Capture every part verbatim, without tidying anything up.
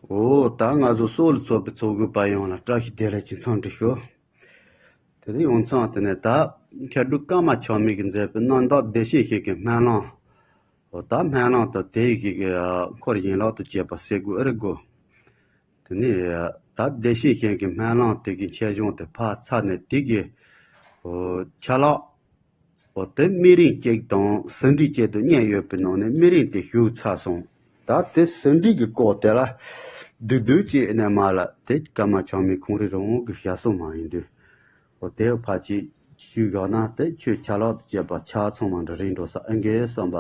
འོ་ད་ང་ཚོ་སྲོག་ལ་ཚོགས་པའི་ཚོགས་གོས་པ་ཡོངས་ལ་བཀྲ་ཤིས་བདེ་ལེགས་ཀྱི་འཚམས་འདྲི་ཞུ། དེ་ནས་ཡོང་ཚང་དེ་ནས་ད་མཁས་གྲུབ་ཀརྨ་ཆགས་མེད་ཀྱིས་མཛད་པའི་རྣམ་དག་བདེ་གཤེགས་ཞིང་གི་སྨོན་ལམ། འོ་ད་སྨོན་ལམ་དང་དེ་ཡི་གི་འཁོར་ཡན་ལག་ཏུ་བྱེད་པ་ཟེར་དགོས་ཨེ་རེད་གོ། དེ་ནས་ད་བདེ་གཤེགས་ཞིང་གི་སྨོན་ལམ་དེ་གི་ཆེ་ཆུང་དེ་ཕར་ཚར་ནས་དེ་གི་འོ་ཆ་ལག་འོ་དེ་སྨན་རིན་གཅིག་དང་ཟིན་བྲིས་གཅིག་ཏུ་གཉིས་ཡོད་པའི་ནང་ནས་སྨན་རིན་དེ་ཞུས་ཚར་སོང་། ད་དེ་ཟིན་བྲིས་ཀྱི་སྐོར་དེ་ལ་བསྡུས་བསྡུས་ཅིག་ནས་མ་ལ་དེ་ཀརྨ་ཆགས་མེད་ཁོང་རང་རང་གི་ཞལ་གསུང་མ་ཡིན་དུས། འོ་དེ་ཕར་ཅིག་ཞུས་བཞག་ན་དེ་ཆོས་ཆ་ལག་ཏུ་བྱེད་པ་ཆ་ཚང་མ་འདྲ་རིང་འགྲོ་ས་ཨེ་འགའི་བསམ་པ།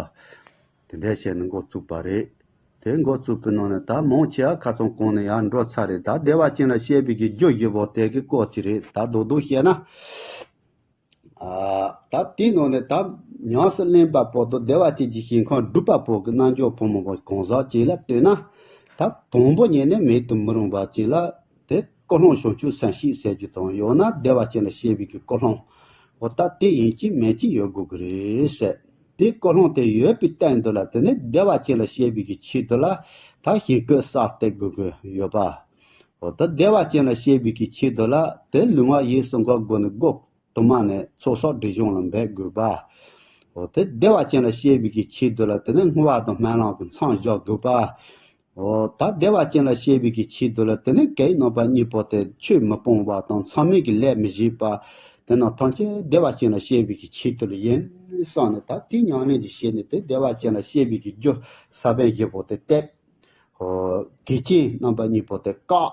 དེ་འདྲ་བྱས་ནས་འགོ་བཙུགས་པ་རེད། དེ་འགོ་བཙུགས་པའི་ནང་ནས་ད་མང་ཆེ་བ་ཁ་ཚང་གོང་ནས་ཡར་འགྲོ་ཚར་རེད། ད་བདེ་བ་ཅན་ལ་སྐྱེ་བའི་གི་རྒྱུ་བཞི་པོ་དེ་གི་སྐོར་ཅིག་རེད། ད་རྡོག་རྡོག་བཤད་ན། ཨ་ད་དེའི་ནང་ནས་ད་ཉམས་སུ་ལེན་པ་པོ་དང་བདེ་བ་ཅན་གྱི་ཞིང་ཁམས་སྒྲུབ་པ་པོ་གི་རྣལ་འབྱོར་ཕོ་མོ་པོ་གང་ཟག་ཅིག་ལ་ལྟོས་ན། ད་དང་པོ་ཉིད་ནས་མེད་དུ་མི་རུང་བ་ཅིག་ལ་དེ་ཀུན་སློང་བྱང་ཆུབ་སེམས་བསྐྱེད་ཟེར་རྒྱུ་དང་ཡང་ན་བདེ་བ་ཅན་ལ་སྐྱེ་བའི་གི་ཀུན་སློང་། འོ་ད་དེ་ཡིན་གཅིག་མིན་གཅིག་ཡོད་དགོས་ཀྱི་རེད་ཟེར། དེ་ཀུན་སློང་དེ་ཡོད་པའི་སྟེང་དུ་ལ་དེ་ནས་བདེ་བ་ཅན་ལ་སྐྱེ་བའི་གི་ཆེད་དུ་ལ་ད་ཞིང་བཀོད་གསར་གཏོད་དགོས་ཀྱི་ཡོད་པ། འོ་ད་བདེ་བ་ཅན་ལ་སྐྱེ་བའི་གི་ཆེད་དུ་ལ་དེ་ལུས་ངག་ཡིད་གསུམ་ཀའི་སྒོ་ནས་སྒོ་དུ་མ་ནས་ཚོགས་བསགས་སྒྲིབ་སྦྱོང་ལ་འབད་དགོས་པ། འོ་དེ་བདེ་བ་ཅན་ལ་སྐྱེ་བའི་གི་ཆེད་དུ་ལ་དེ་ནས་བསྔོ་བ་དང་སྨོན་ལམ་གྱི་མཚམས་བཞག་དགོས་པ། འོ་ད་བདེ་བ་ཅན་ལ་སྐྱེ་བའི་གི་ཆེད་དུ་ལ་དེ་ནས་གང་རྣམ་པ་གཉིས་པོ་དེ་ཆོས་མི་སྤོང་བ་དང་མཚམས་མེད་ཀྱི་ལས་མི་བྱེད་པ། དེ་རྣམས་ཐམས་ཅད་བདེ་བ་ཅན་ལ་སྐྱེ་བའི་གི་ཆེད་དུ་ལ་ཡིན་བསམ་ནས་ད་དེ་ཉམས་ལེན་གྱི་བྱས་ནས་དེ་བདེ་བ་ཅན་ལ་སྐྱེ་བའི་གི་རྒྱུ་ས་བོན་བཞི་པོ་དེ་གཏད། འོ་གེགས་རྐྱེན་རྣམ་པ་གཉིས་པོ་དེ་བཀག་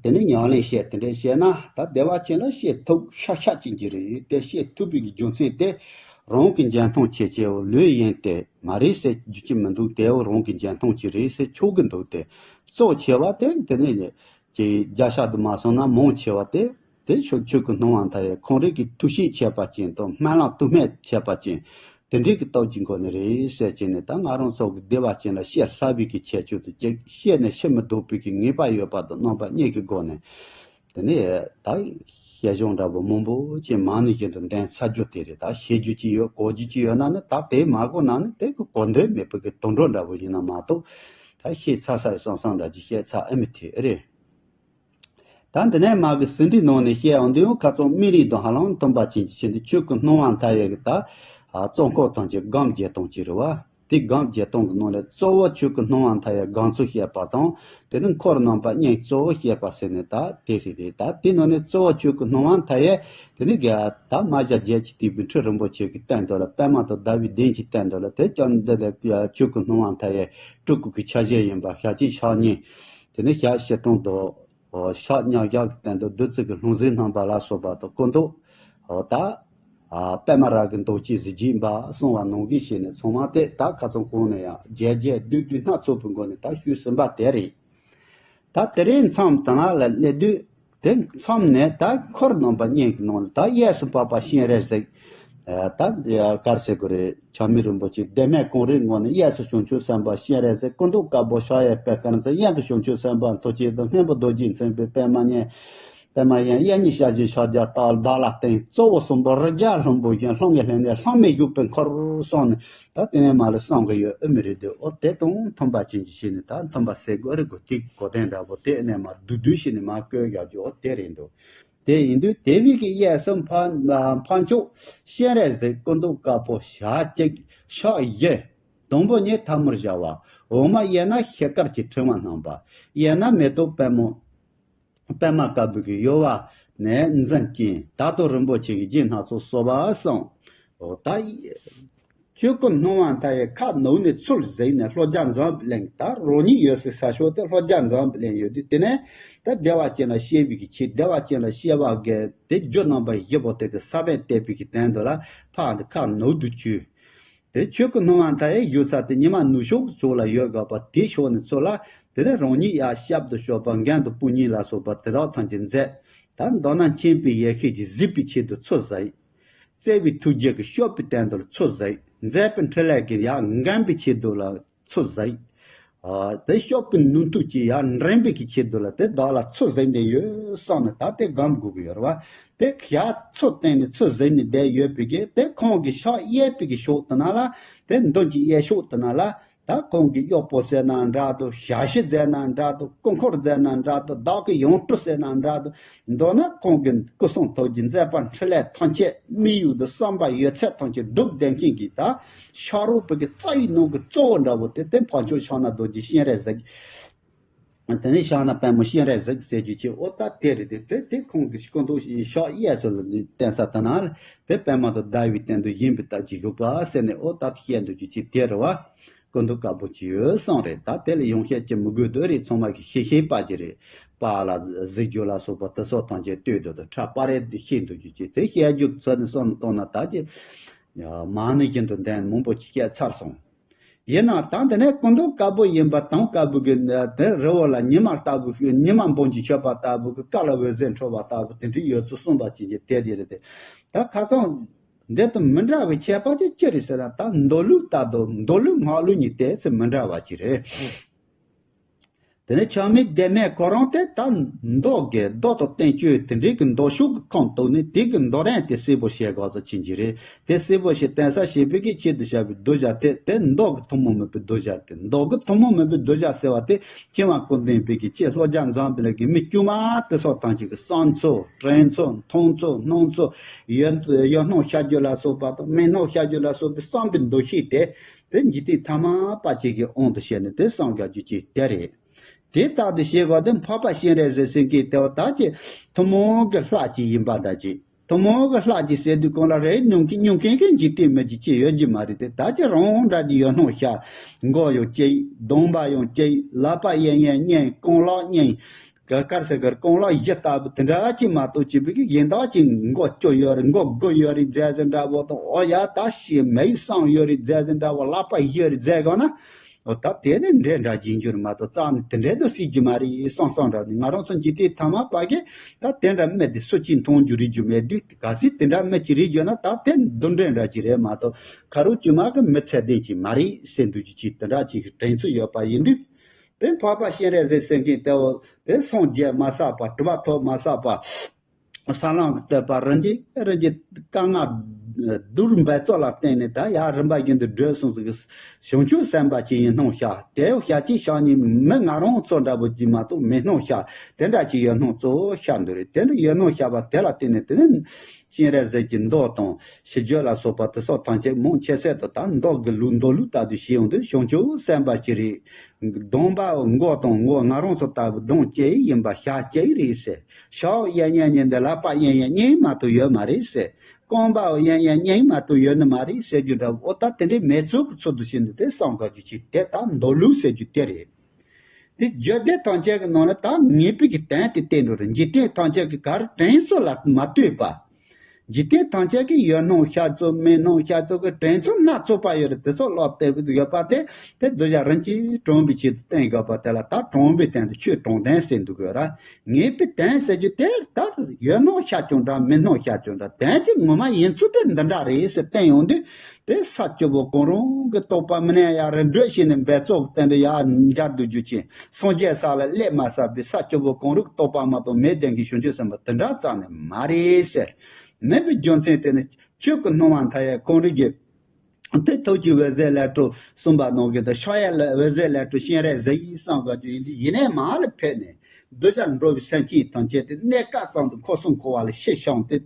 དེ་ནས་ཉམས་ལེན་བྱས་དེ་འདྲས་བྱས་ན་ད་བདེ་བ་ཅན་ལ་སྐྱེ་ཐུབ་ཤག་ཤག་ཅིག་གི་རེད། དེ་སྐྱེ་ཐུབ་པའི་རྒྱུ་མཚན་དེ་རང་གི་འཇོན་ཐང་ཆེ་ཆེའོ་ལོས་ཡིན་ཏེ་མ་རེད་ཟེར་རྒྱུ་ཅི་མི་འདུག་དེའོ་རང་གི་འཇོན་ཐང་ཅི་རེད་ཟེར་ཆོག་གི་འདུག་དེ་གཙོ་ཆེ་བ་དེ་དེ་ནས་ཀྱི་རྒྱ་ཤ་དུ་མ་སོང་ན་མང་ཆེ་བ་དེ་དེ་ཆོས་ཆོས་ཀྱི་སྣང་བ་མཐའ་ཡས་ཁོང་རང་གི་ཐུགས་ཤེས་ཆད་པ་ཅན་དང་སྨོན་ལམ་དུ་སྨད་ཆད་པ་ཅན། དེ་འདྲའི་གི་སྟོབས་ཀྱི་སྒོ་ནས་རེད་ཟེར་གྱི་ནས་ད་ང་རང་ཚོ་གི་བདེ་བ་ཅན་ལ་བཤད་སླ་བའི་གི་ཁྱད་ཆོས་དུ་ཅིག་བཤད་ནས་ཤི་མི་ལྡོག་པའི་གི་ངེས་པ་ཡོད་པ་དང་རྣམ་པ་གཉིས་ཀྱི་སྒོ་ནས། དེ་ནས་ད་བཤད་སྦྱོང་འདྲ་པོ་མང་པོ་ཅིག་མང་ནས་བཞིན་དུ་འདོན་ཚར་རྒྱུ་དེ་རེད། ད་བཤད་རྒྱུ་ཅིག་ཡོད་གོ་རྒྱུ་ཅིག་ཡོད་ན་ནི་ད་དེ་མ་གོ་ན་ནི་དེ་གི་གོ་འདོད་མེད་པའི་གི་དུད་འགྲོ་འདྲ་པོ་ཡིན་ན་མ་གཏོགས་ད་བཤད་ཚར་ཚར་བསམ་བསམ་འདྲ་ཅིག་བཤད་ཚར་ཨེ་མི་ཐེ་ཨེ་རེད། ད་འདི་ནས་མ་གི་ཟིན་བྲིས་ནང་ནས་བཤད་ཡོང་དུས་ཡང་ཁ་ཚོན་སྨན་རིན་དང་ཧ་ལམ་མཐུན་པ་ཅན་གྱི་ཕྱིར་འདི་ཆོས་ཀྱི་སྣང་བ་མཐའ་ཡས་ཀྱི་ད་གཙོ་འཁོར་ཐམས་ཅད་སྒོམ་བརྒྱད་སྟོང་ཅིག་རེད་བ། དེ་སྒོམ་བརྒྱད་སྟོང་གི་ནང་ནས་གཙོ་བོ་ཆོས་ཀྱི་སྣང་བ་མཐའ་ཡས་སྒོམ་ཚུལ་བཤད་པ་དང་དེ་ནི་འཁོར་རྣམ་པ་གཉིས་གཙོ་བོ་བཤད་པ་ཟེར་ནས་ད་དེ་རེད་རེད། ད་དེ་ནང་ནས་གཙོ་བོ་ཆོས་ཀྱི་སྣང་བ་མཐའ་ཡས་དེ་ནི་ག་ད་མ་ཞ་བརྒྱད་ཀྱི་སྟེང་པའི་ཁྲི་རིན་པོ་ཆེ་གི་སྟེང་དུ་ལ་པདྨ་དང་ཟླ་བའི་གདན་གྱི་སྟེང་དུ་ལ་དེ་ཀྱང་འདི་ལ་ཆོས་ཀྱི་སྣང་བ་མཐའ་ཡས་སྤྲུལ་སྐུ་གི་ཆ་བྱད་ཡིན་པ་ཞལ་གཅིག་ཕྱག་གཉིས། དེ་ནས་ཞལ་ཕྱིར་སྟོན་དང་། ཕྱག་མཉམ་བཞག་གི་སྟེང་དུ་བདུད་རྩི་གི་ལྷུང་བཟེད་བསྣམས་པ་ལ་སོགས་པ་དང་སྐུ་མདོག་ད། པདྨ་རཱ་གའི་མདོག་ཅན་གཟི་བརྗིད་འབར་གསུངས་པ་ནང་བཞིན་བྱས་ནས་ཚང་མ་དེ་ད་ཁ་ཚོན་གང་ནས་ཡང་རྒྱས་རྒྱས་བསྡུས་བསྡུས་སྣ་ཚོགས་པའི་སྒོ་ནས་ད་ཞུས་ཟིན་པ་དེ་རེད། ད་དེ་རིང་མཚམས་དང་ལ་སླེབས་དུས་དེ་མཚམས་ནས་ད་འཁོར་རྣམ་པ་གཉིས་ཀྱི་ནང་ནས་ད་གཡས་སུ་འཕགས་པ་སྤྱན་རས་གཟིགས། ད་གར་ཟེར་དགོས་རེད། ཆགས་མེད་རིན་པོ་ཆེ་བདེན་མེད་གངས་རིའི་ངོས་ནས་གཡས་སུ་བྱང་ཆུབ་སེམས་དཔའ་སྤྱན་རས་གཟིགས། སྐུ་མདོག་དཀར་པོ་ཕྱག་གཡས་པད་དཀར་འཛིན། གཡོན་དུ་བྱང་ཆུབ་སེམས་དཔའ་མཐུ་ཆེན་དང་། སྔོན་པོ་རྡོ་རྗེས་མཚན་པའི་པདྨ་སྙན། པདྨ་སྙན། གཡས་གཉིས་ཞལ་བཞི་ཕྱག་རྒྱ་བདག་ལ་བསྟན། གཙོ་བོ་གསུམ་པོ་རི་རྒྱལ་ལྷུན་པོ་བཞིན། ལྷང་ངེ་ལྷན་ནེ་ལྷམ་མེ་བཞུགས་པའི་འཁོར་གསུངས་ནས་ད་དེ་ནས་མ་ལ་གསུང་གི་ཡོད་ཨེ་མི་རེད་དེ། འོ་དེ་དང་མཐུན་པ་ཅན་གྱི་ཕྱིར་ནས་ད་མཐུན་པ་ཟེར་དགོས་རེད་གོ། དེ་གོ་དོན་འདྲ་པོ་དེ་ནས་མ་བསྡུས་བསྡུས་ཤིག་ནས་མ་བཀོད་རྒྱག་རྒྱུ་འོ་དེ་རེད་འདུག་དེ་ཡིན་དུས་དེ་བས་ཀྱི་གཡས་སུ་འཕགས་འཕགས་མཆོག་སྤྱན་རས་གཟིགས། སྐུ་མདོག་དཀར་པོ་ཞལ་གཅིག་ཕྱག་བཞི། དང་པོ་ཉིད་ཐལ་མོ་སྦྱར་བ། འོག་མ་གཡས་ན་ཤེལ་དཀར་གྱི་ཕྲེང་བ་བསྣམས་པ། གཡས་ན་མེ་ཏོག་པདྨོ། པདྨ་དཀར་པོ་གི་ཡུ་བ་ནས་འཛིན་ཅིང་དར་དུ་རིན་པོ་ཆེ་གི་རྒྱན་སྣ་ཚོགས་གསོལ་བ་གསུངས། འོ་ད། ཆོས་སྐུ་སྣང་བ་མཐའ་ཡས་ཁ་ནང་ནས་ཚུར་གཟིགས་ནས་ལྷོ་རྒྱ་འཛམ་བུ་གླིང་ད་རང་ཉིད་ཡོད་སའི་ས་ཕྱོགས་དེ་ལྷོ་རྒྱ་འཛམ་བུ་གླིང་ཡོད་དུས་དེ་ནས་ད་བདེ་བ་ཅན་ལ་སྐྱེ་བའི་གི་ཆེད་བདེ་བ་ཅན་ལ་སྐྱེ་བ་གི་དེ་རྒྱུ་རྣམ་པ་བཞི་པོ་དེ་གི་ས་བོན་གཏད་པའི་གི་དོན་དུ་ལ་ཕར་འདི་ཁ་ནང་དུ་བཅུག་དེ་ཆོས་སྐུ་སྣང་བ་མཐའ་ཡས་བཞུགས་ས་དེ་ཉི་མ་ནུབ་ཕྱོགས་ཕྱོགས་ལ་ཡོད་དགོས་པ་དེའི་ཕྱོགས་ནས་ཚུར་ལ་དེ་ནས་རང་ཉིད་ཡར་ཞབས་ཏུ་ཞོགས་པ་མགོན་དང་དཔུང་གཉེན་ལ་སོགས་པ་དེ་དག་ཐམས་ཅད་མཛད། ད་མདོར་ན་མཁྱེན་པའི་ཡེ་ཤེས་ཀྱིས་གཟིགས་པའི་ཆེད་དུ་ཚུར་གཟིགས། བརྩེ་བའི་ཐུགས་རྒྱུད་ཀྱིས་སྐྱོབ་པའི་དོན་དུ་ཚུར་གཟིགས། མཛད་པའི་འཕྲིན་ལས་ཀྱིས་ཡར་འགེམས་པའི་ཆེད་དུ་ལ་ཚུར་གཟིགས། ཨ་དེ་སྐྱོབ་པའི་ནུས་མཐུ་གྱིས་ཡར་འདྲེན་པའི་གི་ཆེད་དུ་ལ་དེ་བདག་ལ་ཚུར་གཟིགས་ནས་ཡོད་བསམ་ནས་ད་དེ་སྒོམ་དགོས་ཀྱི་ཡོད་རེད་བ། དེ་ཞབས་ཚུར་བསྟན་ནས་ཚུར་གཟིགས་ནས་བསྡད་ཡོད་པའི་གི་དེ་ཁོང་གི་ཕྱག་གཡས་པའི་གི་ཕྱོགས་དེ་ན་ལ་དེ་མདུན་གྱི་གཡས་ཕྱོགས་དེ་ན་ལ། ད་ཁོང་གིས་གཡོག་པོ་ཟེར་ན་འདྲ་འདུག་ཞབས་ཕྱི་ཟེར་ན་འདྲ་འདུག་སྐུ་འཁོར་ཟེར་ན་འདྲ་འདུག་བདག་གི་ཡོངས་གྲུབ་ཟེར་ན་འདྲ་འདུག་མདོར་ན་ཁོང་གི་སྐུ་གསུང་ཐུགས་ཀྱི་མཛད་པ་འཕྲིན་ལས་ཐམས་ཅད་དམིགས་ཡུལ་དང་བསམ་པ་ཡོད་ཚད་ཐམས་ཅད་སྒྲུབ་བསྡད་མཁན་གྱི་ད་ཤ་རུས་པའི་གི་རྩ་བའི་ནང་གི་གཙོ་བོ་འདྲ་བོ་དེ་དེ་འཕགས་མཆོག་ཕྱག་ན་རྡོ་རྗེ་སྤྱན་རས་གཟིགས། དེ་ནས་ཕྱག་ན་པདྨོ་སྤྱན་རས་གཟིགས་ཟེར་རྒྱུ་ཅིག་འོ་ད་དེ་རེད་དེ་དེ་དེ་ཁོང་གི་སྐུ་མདོག་ཕྱག་གཡས་སུ་ལ་བསྟན་ས་དེ་ན་དེ་པདྨ་དང་ཟླ་བའི་སྟེང་དུ་བཞེངས་པའི་སྟབས་ཀྱིས་བཞུགས་པ་ཟེར་ནས་འོ་ད་བཤད་འདོད་རྒྱུ་ཅིག་དེ་རེད་བ། སྐུ་མདོག་དཀར་པོ་ཅིག་ཡོད་བསམ་རེད། ད་དེ་ལ་ཡང་བཤད་ཅིག་མི་དགོས་དོན་རེད། ཚང་མ་གི་ཤེས་ཤེས་པ་ཅིག་རེད། པཱ་ལགས་གཟིགས་རྒྱུ་ལ་སོགས་པ་དེ་སོགས་ཐམས་ཅད་ལྟོས་དོ་དང་ཁྲ་པ་རེད་དེ་ཤེས་འདོད་རྒྱུ་ཅིག་དེ་བཤད་རྒྱུ་ཚོད་ནས་སོང་ནས་གཏོང་ན་ད་ཅི་མ་ཎི་བཞིན་དུ་འདོན་མང་པོ་ཅིག་བཤད་ཚར་སོང་། ཡིན་ནའང་ད་འདི་ནས་སྐུ་མདོག་དཀར་པོ་ཡིན་པ་དང་དཀར་པོ་གི་དེ་རི་བོ་ལ་ཉི་མ་ལྟ་བུ་ཉི་མ་འབུམ་གྱིས་མཆོད་པ་ལྟ་བུ་གི་བཀའ་ལ་འོད་ཟེར་འཕྲོ་བ་ལྟ་བུ་དེ་འདྲའི་ཡོད་ཚུལ་གསུངས་པ་ཅན་གྱི་དེ་དེ་རེད་དེ། ད་ཁ་སང་འདི་དང་མི་འདྲ་བའི་ཁྱད་པར་དེ་ཅི་རེད་ཟེར་ན་ད་མདོ་ལུགས་ལྟར་དུ་མདོ་ལུགས་སྔགས་ལུགས་གཉིས་དེ་ཚོ་མི་འདྲ་བ་ཅིག་རེད། དེ་ནས་ཆགས་མེད་བདེན་མེད་ཁོ་རང་དེ་ད་མདོ་གི་མདོ་དང་བསྟན་བཅོས་དེ་འདྲའི་གི་མདོ་ཕྱོགས་ཀྱི་ཁོངས་གཏོགས་ནས་དེ་གི་མདོ་རིང་དེ་གསལ་པོ་བཤད་དགོས་ཚུལ་ཅན་གྱི་རེད། དེ་གསལ་པོ་ཞིག་བསྟན་ས་ཞེས་པའི་གི་ཆེད་དུ་བཞག་པའི་གདུལ་བྱ་དེ་དེ་མདོ་གི་ཐུན་མོང་མིན་པའི་གདུལ་བྱ་དེ་མདོ་གི་ཐུན་མོང་མིན་པའི་གདུལ་བྱ་ཟེར་བ་དེ་ཆེ་བ་ཀུན་ལྡན་པའི་གི་ཆེས་ལྷོ་རྒྱ་འཛམ་བུ་གླིང་གི་མི་དཀྱུས་མ་དེ་སོགས་ཐམས་ཅད་ཀྱི་བསམ་ཚུལ་དྲན་ཚུལ་མཐོང་ཚུལ་སྣང་ཚུལ་ཡོད་ཡོད་སྣང་བྱ་རྒྱུ་ལ་སོགས་པ་དང་མེད་སྣང་བྱ་རྒྱུ་ལ་སོགས་པའི་བསམ་པའི་འདུ་ཤེས་དེ་དེ་འཇིག་རྟེན་ཐ་མལ་པ་ཅིག་གི་དབང་དུ་བྱས་ནས་དེ་བསམ་དགོས་རྒྱུ་ཅིག་དེ་རེད། དེ་ལྟར་དུ་ཤེས་དགོས་དེ་འཕགས་པ་སྤྱན་རས་གཟིགས་ཟེར་མཁན་དེ་བ་ད་ཅི་ཐུན་མོང་གི་ལྷ་ཅིག་ཡིན་པ་འདྲ་ཅིག་ཐུན་མོང་གི་ལྷ་ཅིག་ཟེར་དུས་གང་ལ་རེ་སྙོན་གི་སྙོན་མཁན་གི་འཇིག་རྟེན་མི་གཅིག་ཅིག་ཡོད་ཀྱི་མ་རེད་དེ། ད་ཅི་རང་འདྲ་ཅིག་ཡོད་སྣང་ཤར། མགོ་ཡང་གཅིག་གདོང་པ་ཡང་གཅིག་ལག་པ་གཡས་གཡོན་གཉིས། རྐང་ལག་གཉིས། ག་གར་ཟེར་གར་རྐང་ལག་བཞི་ལྟ་བུ་དེ་འདྲ་ཅིག་མ་གཏོགས་ཅིག་བུ་གི་ཡིན་དག་ཅིག་མགོ་བཅུ་ཡོད་རེད། མགོ་དགུ་ཡོད་རེད་མཛད་ཟེར་འདྲ་བོ་དང་། ཨོ་ཡ་ད་ཤི་མེད་བསམ་ཡོད་རེད་མཛད་ཟེར་འདྲ་བོ། ལག་པ་བཞི་རེད་མཛད་གང་ན། ཨོ་ད་དེ་ནི་འདྲེ་འདྲ་ཡིན་རྒྱུ་རེད་མ་གཏོགས་རྩ་ནས་དེ་འདྲའི་དུ་སྲིད་ཀྱི་མ་རེད་བསམ་བསམ་འདྲ་ནི། ང་རང་ཚོ་འཇིག་རྟེན་ཐ་མལ་པ་གིས་ད་དེ་འདྲ་མི་དེ་སུ་གཅིག་མཐོང་རྒྱུ་རེད་རྒྱུ་མེད་དུས། གལ་སྲིད་དེ་འདྲ་མི་གཅིག་རེད་རྒྱུ་ན་ད་དེ་འདུ་འདྲེ་འདྲ་ཅིག་རེད་མ་གཏོགས་ཁ་རུ་དཀྱུས་མ་གི་མི་ཚད་ལྡན་ཅིག་མ་རེད་ཟེར་འདུག་རྒྱུ་ཅིག་དེ་འདྲ་ཅིག་གི་དྲན་ཚུལ་ཡོད་པ་ཡིན་དུས། དེ་འཕགས་པ་སྤྱན་རས་གཟིགས་ཟེར་མཁན་དེ་འོ་དེ་སངས་རྒྱས་མ་བསགས་པ། གྲུབ་པ་ཐོབ་མ་བསགས་པ། ས་ལམ་གྱི་བསྟོད་པ་རིན་ཆེན་རིན་ཆེན་དཀའ་ངལ་བསྡུར་འབད་རྩོལ་ལ་བརྟེན་ནས་ད་ཡར་རིམ་པ་བཞིན་དུ་བགྲོད་སོང་ཟིག་བྱང་ཆུབ་སེམས་དཔའ་ཅིག་ཡིན་སྣང་ཤར། དེ་ཡང་ཞལ་གཅིག་ཕྱག་གཉིས་མི་ང་རང་ཚོ་འདྲ་པོ་ཅིག་མ་གཏོགས་མེད་སྣང་ཤར། དེ་འདྲ་ཅིག་ཡོད་སྣང་གཙོ་བོ་ཤར་འདུག་རེད། དེ་འདྲ་ཡོད་སྣང་ཤར་བ་དེ་ལ་བརྟེན་ནས་དེ་ནི་སྤྱན་རས་གཟིགས་ཀྱི་མདོ་དང་ཤིས་བརྗོད་ལ་སོགས་པ་དེ་སོགས་ཐམས་ཅད་མང་ཆེ་ཤོས་དུ་ད་མདོ་གི་ལུགས་མདོ་ལུགས་ལྟར་དུ་བྱས་ཡོང་དུས་བྱང་ཆུབ་སེམས་དཔའ་ཅིག་རེད། གདོང་པ་མགོ་དང་མགོ་ང་རང་ཚོ་ལྟ་བུ་གདོང་གཅིག་ཡིན་པ། ཞལ་གཅིག་རེད་ཟེར། ཕྱག་གཡས་གཡོན་གཉིས་འདི་ལག་པ་གཡས་གཡོན་གཉིས་མ་གཏོགས་ཡོད་མ་རེད་ཟེར། རྐང་པ་གཡས་གཡོན་གཉིས་མ་གཏོགས་ཡོད་ནི་མ་རེད་ཟེར་རྒྱུ་འདྲ་བོ། ཨོ་ད་དེ་འདྲའི་མེད་ཚུལ་གྱི་ཚུལ་དུ་བྱས་ནས་དེ་བསམ་དགོས་རྒྱུ་ཅིག་དེ་ད་མདོ་ལུགས་ཟེར་རྒྱུ་དེ་རེད། དེ་བརྗོད་བདེ་ཐམས་ཅད་ཀྱི་ནང་ནས་ད་ངེས་པའི་གི་དོན་དེ་བསྟན་འགྲོ་རེད། འཇིག་རྟེན་ཐམས་ཅད་ཀྱི་གར་དྲན་གསོ་ལ་མ་ལྟོས་པ། འཇིག་རྟེན་ཐམས་ཅད་ཀྱི་ཡོད་སྣང་ཤར་ཚུལ་མེད་སྣང་ཤར་ཚུལ་གྱི་དྲན་ཚུལ་སྣ་ཚོགས་པ་ཡོད་རེད། དེ་ཚོ་ཀློག་བསྡད་ཀྱི་ཡོད་པ་དེ་དེ་གདུལ་བྱ་རིན་ཆེན་དྲངས་པའི་ཆེད་དུ་བསྟན་དགོས་པ་དེ་ལ་ད་དྲངས་པའི་སྟེང་དུ་ཆོས་དྲང་བདེན་ཟེར་འདུག་དགོས་ར། ངེས་པའི་དོན་ཟེར་རྒྱུ་དེ་ལྟར་ཡོད་སྣང་ཤར་ཀྱང་འདྲ་མེད་སྣང་ཤར་ཀྱང་འདྲ། དོན་གྱི་ངོ་མ་ཡིན་ཚུལ་དེ་འདི་འདྲ་རེད་ཟེར་བསྟན་ཡོང་དུས། དེ་ས་བཅུ་པོ་གང་རུང་གི་རྟོགས་པ་མི་གནས་ཡ་རེ་འགྲོས་བྱས་ནས་འབད་རྩོལ་གྱི་སྟེང་དུ་ཡར་འབྱར་སྡོད་རྒྱུ་ཅན། སངས་རྒྱས་ས་ལ་སླེབས་མ་ཟ་བའི་ས་བཅུ་པོ་གང་རུང་རྟོགས་པ་མ་གཏོགས་མེད་བསྡད་མཁན་བྱང་ཆུབ་སེམས་དཔའ་དེ་འདྲ་རྩ་ནས་མ་རེད་ཟེར། མེད་པའི་རྒྱུ་མཚན་དེ་ནི་ཆོས་ཀྱི་སྣང་བ་མཐའ་ཡས་གང་རུང་གི་དེ་ཐུགས་ཀྱི་འོད་ཟེར་ལས་སྤྲོ་གསུངས་པ་ནང་བཞིན་དུ་ཕྱག་གཡས་ལ་འོད་ཟེར་ལས་སྤྲོ་སྤྱན་རས་གཟིགས་ཡིན་བསམ་དགོས་རྒྱུ་ཡིན་དུས། ཡེ་ནས་མར་ལ་ཕེབས་ནས་གདུལ་བྱ་འགྲོ་བའི་སེམས་ཅན་ཐམས་ཅད་དེ་གནས་སྐབས་ཙམ་དུ་འཁོར་གསུམ་འཁོར་བ་ལ་ཕྱིར་བྱོན་ཏེ།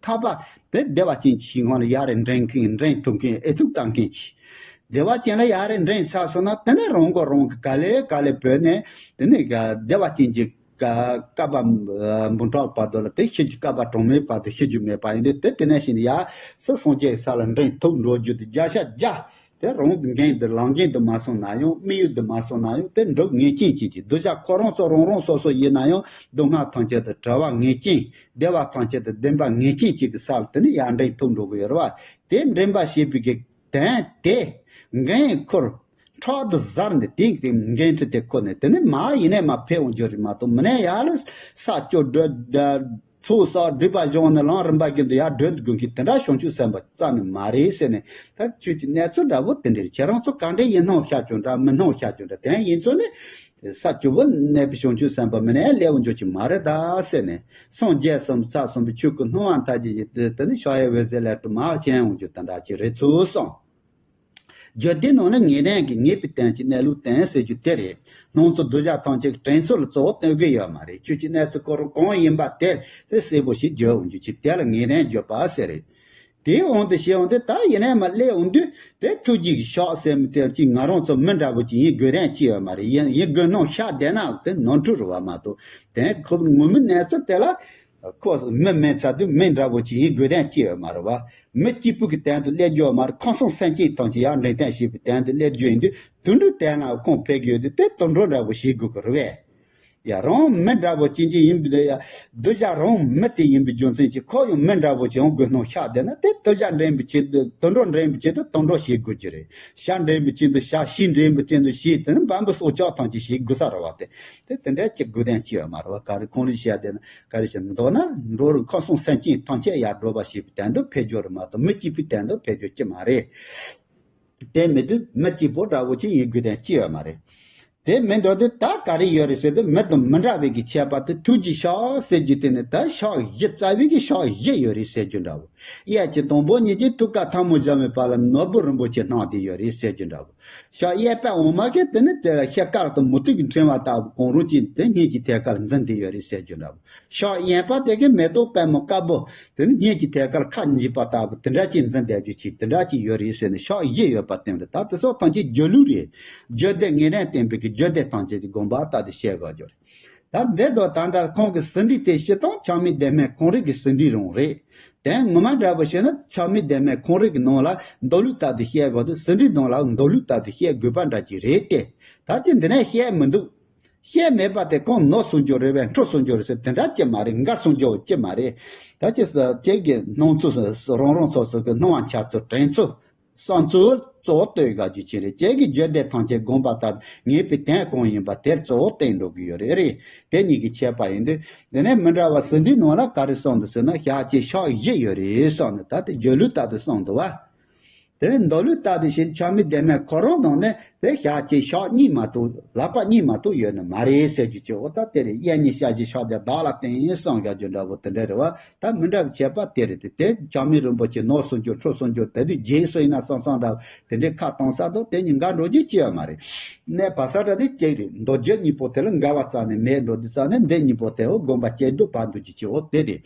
ཐར་པ་དེ་བདེ་བ་ཅན་གྱི་ཞིང་ཁམས་ལ་ཡར་རེ་འདྲེན་མཁན་འདྲེན་ཐུབ་མཁན་ཨེ་ཐུབ་བཏང་མཁན་གྱི། བདེ་བ་ཅན་ལ་ཡར་རེ་འདྲེན་ཚར་སོང་ན་དེ་ནས་རང་མགོ་རང་གིས་ག་ལེ་ག་ལེ་བོས་ནས་དེ་ནས་བདེ་བ་ཅན་གྱི་བསྐལ་པ་འབུམ་ཕྲག་བར་དུ་ལ་དེ་ཤི་རྒྱུ། བསྐལ་པ་གྲངས་མེད་བར་དུ་ཤི་རྒྱུ་མེད་པ་ཡིན་དུས། དེ་དེ་ནས་ཕྱིན་ནས་ཡར་སོ་སངས་རྒྱས་ས་ལ་འདྲེན་ཐུབ་འགྲོ་རྒྱུ་དེ་བརྒྱ་ཆ་བརྒྱ། དེ་རང་གི་འགན་དུ་ལམ་འགན་དུ་མ་སོང་ན་ཡང་། དམིགས་ཡུལ་དུ་མ་སོང་ན་ཡང་། དེ་འགྲུབ་ངེས་ཅན་ཅིག་གི་གདུལ་བྱ་ཁོ་རང་ཚོ་རང་རང་སོ་སོ་ཡིན་ན་ཡང་སྡུག་བསྔལ་ཐམས་ཅད་དུ་བྲལ་བ་ངེས་ཅན། བདེ་བ་ཐམས་ཅད་དུ་ལྡན་པ་ངེས་ཅན་ཅིག་གི་ས་ལ་དེ་ནི་ཡར་འདྲེན་ཐུབ་འགྲོ་གི་ཡོད་རེད་བ། དེ་འདྲེན་པ་ཞེས་པའི་གི་དོན་དེ་འགན་ཁུར། ཕྲག་ཏུ་གཟར་ནས་དེ་གི་འགན་འཁྲི་དེ་ཁུར་ནས་དེ་ནི་མར་ཡེ་ནས་མར་ཕེབས་འོང་རྒྱུ་རེད་མ་གཏོགས། མི་ནས་ཡར་ལ་ས་བཅུ་བགྲོད། ཚོགས་བསགས་སྒྲིབ་པ་སྦྱོང་ནས་ལམ་རིམ་པ་བཞིན་དུ་ཡར་བགྲོད་དགོས་མཁན་དེ་འདྲ་བྱང་ཆུབ་སེམས་དཔའ་རྩ་ནས་མ་རེད་ཟེར་ནས། ད་ཆོས་ཀྱི་གནས་ཚུལ་འདྲ་བོ་དེ་འདྲ་རེད། ཁྱེད་རང་ཚོ་ག་འདྲ་ཡིན་སྣང་ཤར་ཀྱང་འདྲ་མི་སྣང་ཤར་ཀྱང་འདྲ། དེ་ཡིན་ཚུལ་ནི་ས་བཅུ་པོ་གནས་པའི་བྱང་ཆུབ་སེམས་དཔའ་མི་ནས་སླེབས་འོང་རྒྱུ་ཅིག་མ་རེད་ད་ཟེར་ནས། སངས་རྒྱས་སམ་ས་གསུམ་པའི་ཆོས་ཀྱི་སྣང་བ་མཐའ་ཅན་གྱི་དེ་ནི་ཕྱག་གཡས་འོད་ཟེར་ལས་སྤྲོ་མར་སྤྱན་འོང་རྒྱུ་དེ་འདྲ་ཅིག་རེད་ཚུལ་གསུངས། རྒྱུད་སྡེ་ནང་ནས་ངེས་དོན་གྱི་ངེས་པའི་དོན་གྱི་གནས་ལུགས་དོན་ཟེར་རྒྱུ་དེ་རེད། སྣང་ཚུལ་གདུལ་བྱ་ཐམས་ཅད་ཀྱི་དྲན་ཚུལ་ལ་གཙོ་བོ་སྟོན་གྱི་ཡོད་མ་རེད། ཆོས་ཀྱི་གནས་ཚུལ་ཁོ་རང་གང་ཡིན་པ་དེ་དེ་གསལ་པོ་ཞིག་བརྗོད་འོང་རྒྱུ་ཅིག་དེ་ལ་ངེས་དོན་བརྗོད་པ་ཟེར་རེད། དེའི་དབང་དུ་བྱས་འོང་དུས་ད་ཡིན་ནའི་མ་སླེབས་འོང་དུས་དེ་ཐུགས་རྗེ་གི་ཕྱག་ཟེར་མི་དེ་ཅིག་ང་རང་ཚོ་མི་འདྲ་བོ་ཅིག་ཡིན་དགོས་དོན་ཅི་ཡོད་མ་རེད། ཡིན་ཡིན་དགོས་སྣང་ཤར་བསྡད་ན་དེ་ནོར་འཁྲུལ་རེད་བ་མ་གཏོགས། དེ་ཁོ་ངོ་མའི་གནས་ཚུལ་དེ་ལ་ཁོ་མི་མེད་ཚར་དུས་མི་འདྲ་བོ་ཅིག་ཡིན་དགོས་དོན་ཅི་ཡོད་མ་རེད་བ། མི་གཅིག་པུ་གི་དོན་དུ་སླེབས་རྒྱུ་མ་རེད། ཁམས་གསུམ་སེམས་ཅན་ཐམས་ཅད་ཡར་འདྲེན་ཐབས་བྱེད་པའི་དོན་དུ་སླེབས་རྒྱུ་ཡིན་དུས་དུད་འགྲོའི་དོན་ལ་ཁོང་ཕེབས་རྒྱུ་ཡོད་དུས་དེ་དུད་འགྲོ་འདྲ་བོ་བྱེད་དགོས་ཀྱི་རེད་བས། ཡ་རང་མི་འདྲ་བོ་ཅན་ཅིག་ཡིན་པའི་ཡ་གདུལ་བྱ་རང་མི་དེ་ཡིན་པའི་རྒྱུ་མཚན་གྱིས་ཁོ་ཡང་མི་འདྲ་བོ་ཅིག་ཡོང་དགོས་སྣང་ཤར་བསྡད་ན་དེ་དུད་བྱ་འདྲེན་པའི་ཆེད་དུ་དུད་འགྲོ་འདྲེན་པའི་ཆེད་དུ་དུད་འགྲོ་བྱེད་དགོས་ཀྱི་རེད། བྱ་འདྲེན་པའི་ཆེད་དུ་བྱ། བྱི་འདྲེན་པའི་ཆེད་དུ་བྱི། དེ་ནི་འབའ་འབུ་སྲོག་ཆགས་ཐམས་ཅད་བྱེད་དགོས་ས་རེད་བ། དེ་དེ་དེ་འདྲ་ཅིག་དགོས་དོན་ཅི་ཡོད་མ་རེད་བ། ག་རེ་ཁོང་རིགས་བཤད་བསྡད་ན་ག་རེ་བཤད་མདོར་ན་འགྲོ་རིགས་ཁམས་གསུམ་སེམས་ཅན་ཐམས་ཅད་ཡར་འགྲོ་བ་བྱེད་པའི་དོན་དུ་ཕེབས་རྒྱུ་རེད་མ་གཏོགས་མི་གཅིག་པུའི་དོན་དུ་ཕེབས་རྒྱུ་ཅི་མ་རེད། དེ་མི་དུས་མི་གཅིག་པོ་འདྲ་བོ་ཅིག་ཡིན་དགོས་དོན་ཅི་ཡོད་མ་རེད། དེ་མིན་འགྲོ་དུས་ད་ག་རེ་ཡོད་རེད་ཟེར་དུས་མི་དང་མི་འདྲ་བའི་གི་ཁྱད་པར་དུ་ཐུགས་རྗེ་ཕྱག་ཟེར་རྒྱུ་དེ་ནི་ད་ཕྱག་བཞི་རྩ་བའི་གི་ཕྱག་བཞི་ཡོད་རེད་ཟེར་རྒྱུ་འདྲ་བོ། གཡས་ཀྱི་དང་པོ་ཉིད་ཀྱི་ཐུགས་ཀར་ཐལ་མོ་སྦྱར་བའི་བར་ལ་ནོར་བུ་རིན་པོ་ཆེ་སྣང་བསྡད་ཡོད་རེད་ཟེར་རྒྱུ་འདྲ་བོ། ཕྱག་གཡས་པ་འོག་མ་གི་དེ་ནི་དེ་ལ་ཤེལ་དཀར་དང་མུ་ཏིག་གི་ཕྲེང་བ་ལྟ་བུ་གང་རུང་ཅིག་དེ་སྙིང་གི་ཐད་ཀར་འཛིན་བསྡད་ཡོད་རེད་ཟེར་རྒྱུ་འདྲ་བོ། ཕྱག་གཡོན་པ་དེ་གི་མེ་ཏོག་པདྨོ་དཀར་པོ་དེ་ནི་སྙིང་གི་ཐད་ཀར་ཁ་འབྱེད་པ་ལྟ་བུ་དེ་འདྲ་ཅིག་འཛིན་བསྡད་རྒྱུ་ཅིག་དེ་འདྲ་ཅིག་ཡོད་རེད་ཟེར་ནས་ཕྱག་བཞི་ཡོད་པ་བསྟན་རེད། ད་དེ་སོགས་ཐམས་ཅད་སྒྱུ་ལུས་རེད། རྒྱུད་སྡེ་ངེས་དོན་བསྟན་པའི་གི་རྒྱུད་སྡེ་ཐམས་ཅད་ཀྱི་དགོངས་པ་ལྟར་དུ་བཤད་དགོས་རྒྱུ་རེད། ད་འདི་དང་ད་ལྟ་ཁོང་གི་ཟིན་བྲིས་དེ་སྤྱིར་བཏང་ཆགས་མེད་བདེན་སྨོན་ཁོང་རང་གི་ཟིན་བྲིས་རང་རེད། དོན་ངོ་མ་འདྲ་པོ་བཤད་ན་ཆགས་མེད་བདེན་སྨོན་ཁོང་རང་གི་ནང་ལ་མདོ་ལུགས་ལྟར་དུ་བཤད་དགོས་དུས་ཟིན་བྲིས་ནང་ལ་མདོ་ལུགས་ལྟར་དུ་བཤད་དགོས་པ་འདྲ་ཅིག་རེད་དེ། ད་ཅི་འདི་ནས་བཤད་མི་འདུག་བཤད་མེད་པ་དེ་གང་ནོར་སོང་རྒྱུ་རེད་པས་འཕྲོ་སོང་རྒྱུ་རེད་ཟེར་དེ་འདྲ་ཅི་མ་རེད། འགལ་སོང་རྒྱུ་ཅི་མ་རེད། ད་ཅི་ཟེར་ཁྱེད་ཀྱི་སྣང་ཚུལ་རང་རང་སོ་སོ་གི་སྣང་བ་འཆར་ཚུལ་དྲན་ཚུལ་བསམ་ཚུལ་གཙོ་བོ་བསྟོད་དགའ་རྒྱུ་ཅི་རེད། ཁྱེད་ཀྱི་རྒྱུད་སྡེ་ཐམས་ཅད་དགོངས་པ་ལྟར་ངེས་པའི་དོན་གང་ཡིན་པ་དེར་གཙོ་བོ་བསྟན་འགྲོ་གི་ཡོད་རེད། རེད། དེ་གཉིས་ཀྱི་ཁྱད་པར་ཡིན་དུས་འདི་ནས་མི་འདྲ་བ་ཟིན་བྲིས་ནང་ལ་ག་རེ་གསུངས་འདུག་ཟེར་ན་ཞག་གཅིག་ཕྱག་བཞི་ཡོད་རེད་གསུངས་ནས་ད་དེ་སྒྱུ་ལུས་ལྟར་དུ་གསུངས་འདུག་བ། དེ་ནས་མདོ་ལུགས་ལྟར་དུ་བྱས་ན་ཆགས་མེད་བདེན་སྨོན་ཁོ་རང་ནང་ནས་དེ་ཞག་གཅིག་ཕྱག་གཉིས་མ་གཏོགས་ལག་པ་གཉིས་མ་གཏོགས་ཡོད་ནི་མ་རེད་ཟེར་རྒྱུ་ཅིག་འོ་ད་དེ་རེད། གཡས་གཉིས་ཞབས་ཀྱིས་ཕྱག་བདེ་བདག་ལ་བརྟེན་གསུངས་ཡག་རྒྱུ་འདྲ་བོ་དེ་འདྲ་རེད་བ། ད་མི་འདྲ་བའི་ཁྱད་པར་དེ་རེད་དེ། དེ་ཆགས་མེད་རིན་པོ་ཆེ་ནོར་སོང་རྒྱུ་འཕྲོ་སོང་རྒྱུ་དེ་དུས་རྗེས་སུ་ཡིན་ན་བསམ་བསམ་འདྲ་བོ་དེ་འདྲའི་ཁ་གཏོང་ས་དང་དེ་གཉིས་འགལ་འགྲོ་རྒྱུ་ཅི་ཡང་མ་རེད། གནས་བབས་ས་འདྲ་དེ་གཅིག་རེད། མདོ་རྒྱུད་གཉིས་པོ་དེ་ལ་འགལ་བ་རྩ་ནས་མེད་འགྲོ་དུས་རྩ་ནས་འདི་གཉིས་པོ་དེ་འོ་དགོངས་པ་གཅིག་སྡུད་བར་འདུག་རྒྱུ་ཅིག་འོ་དེ་རེད།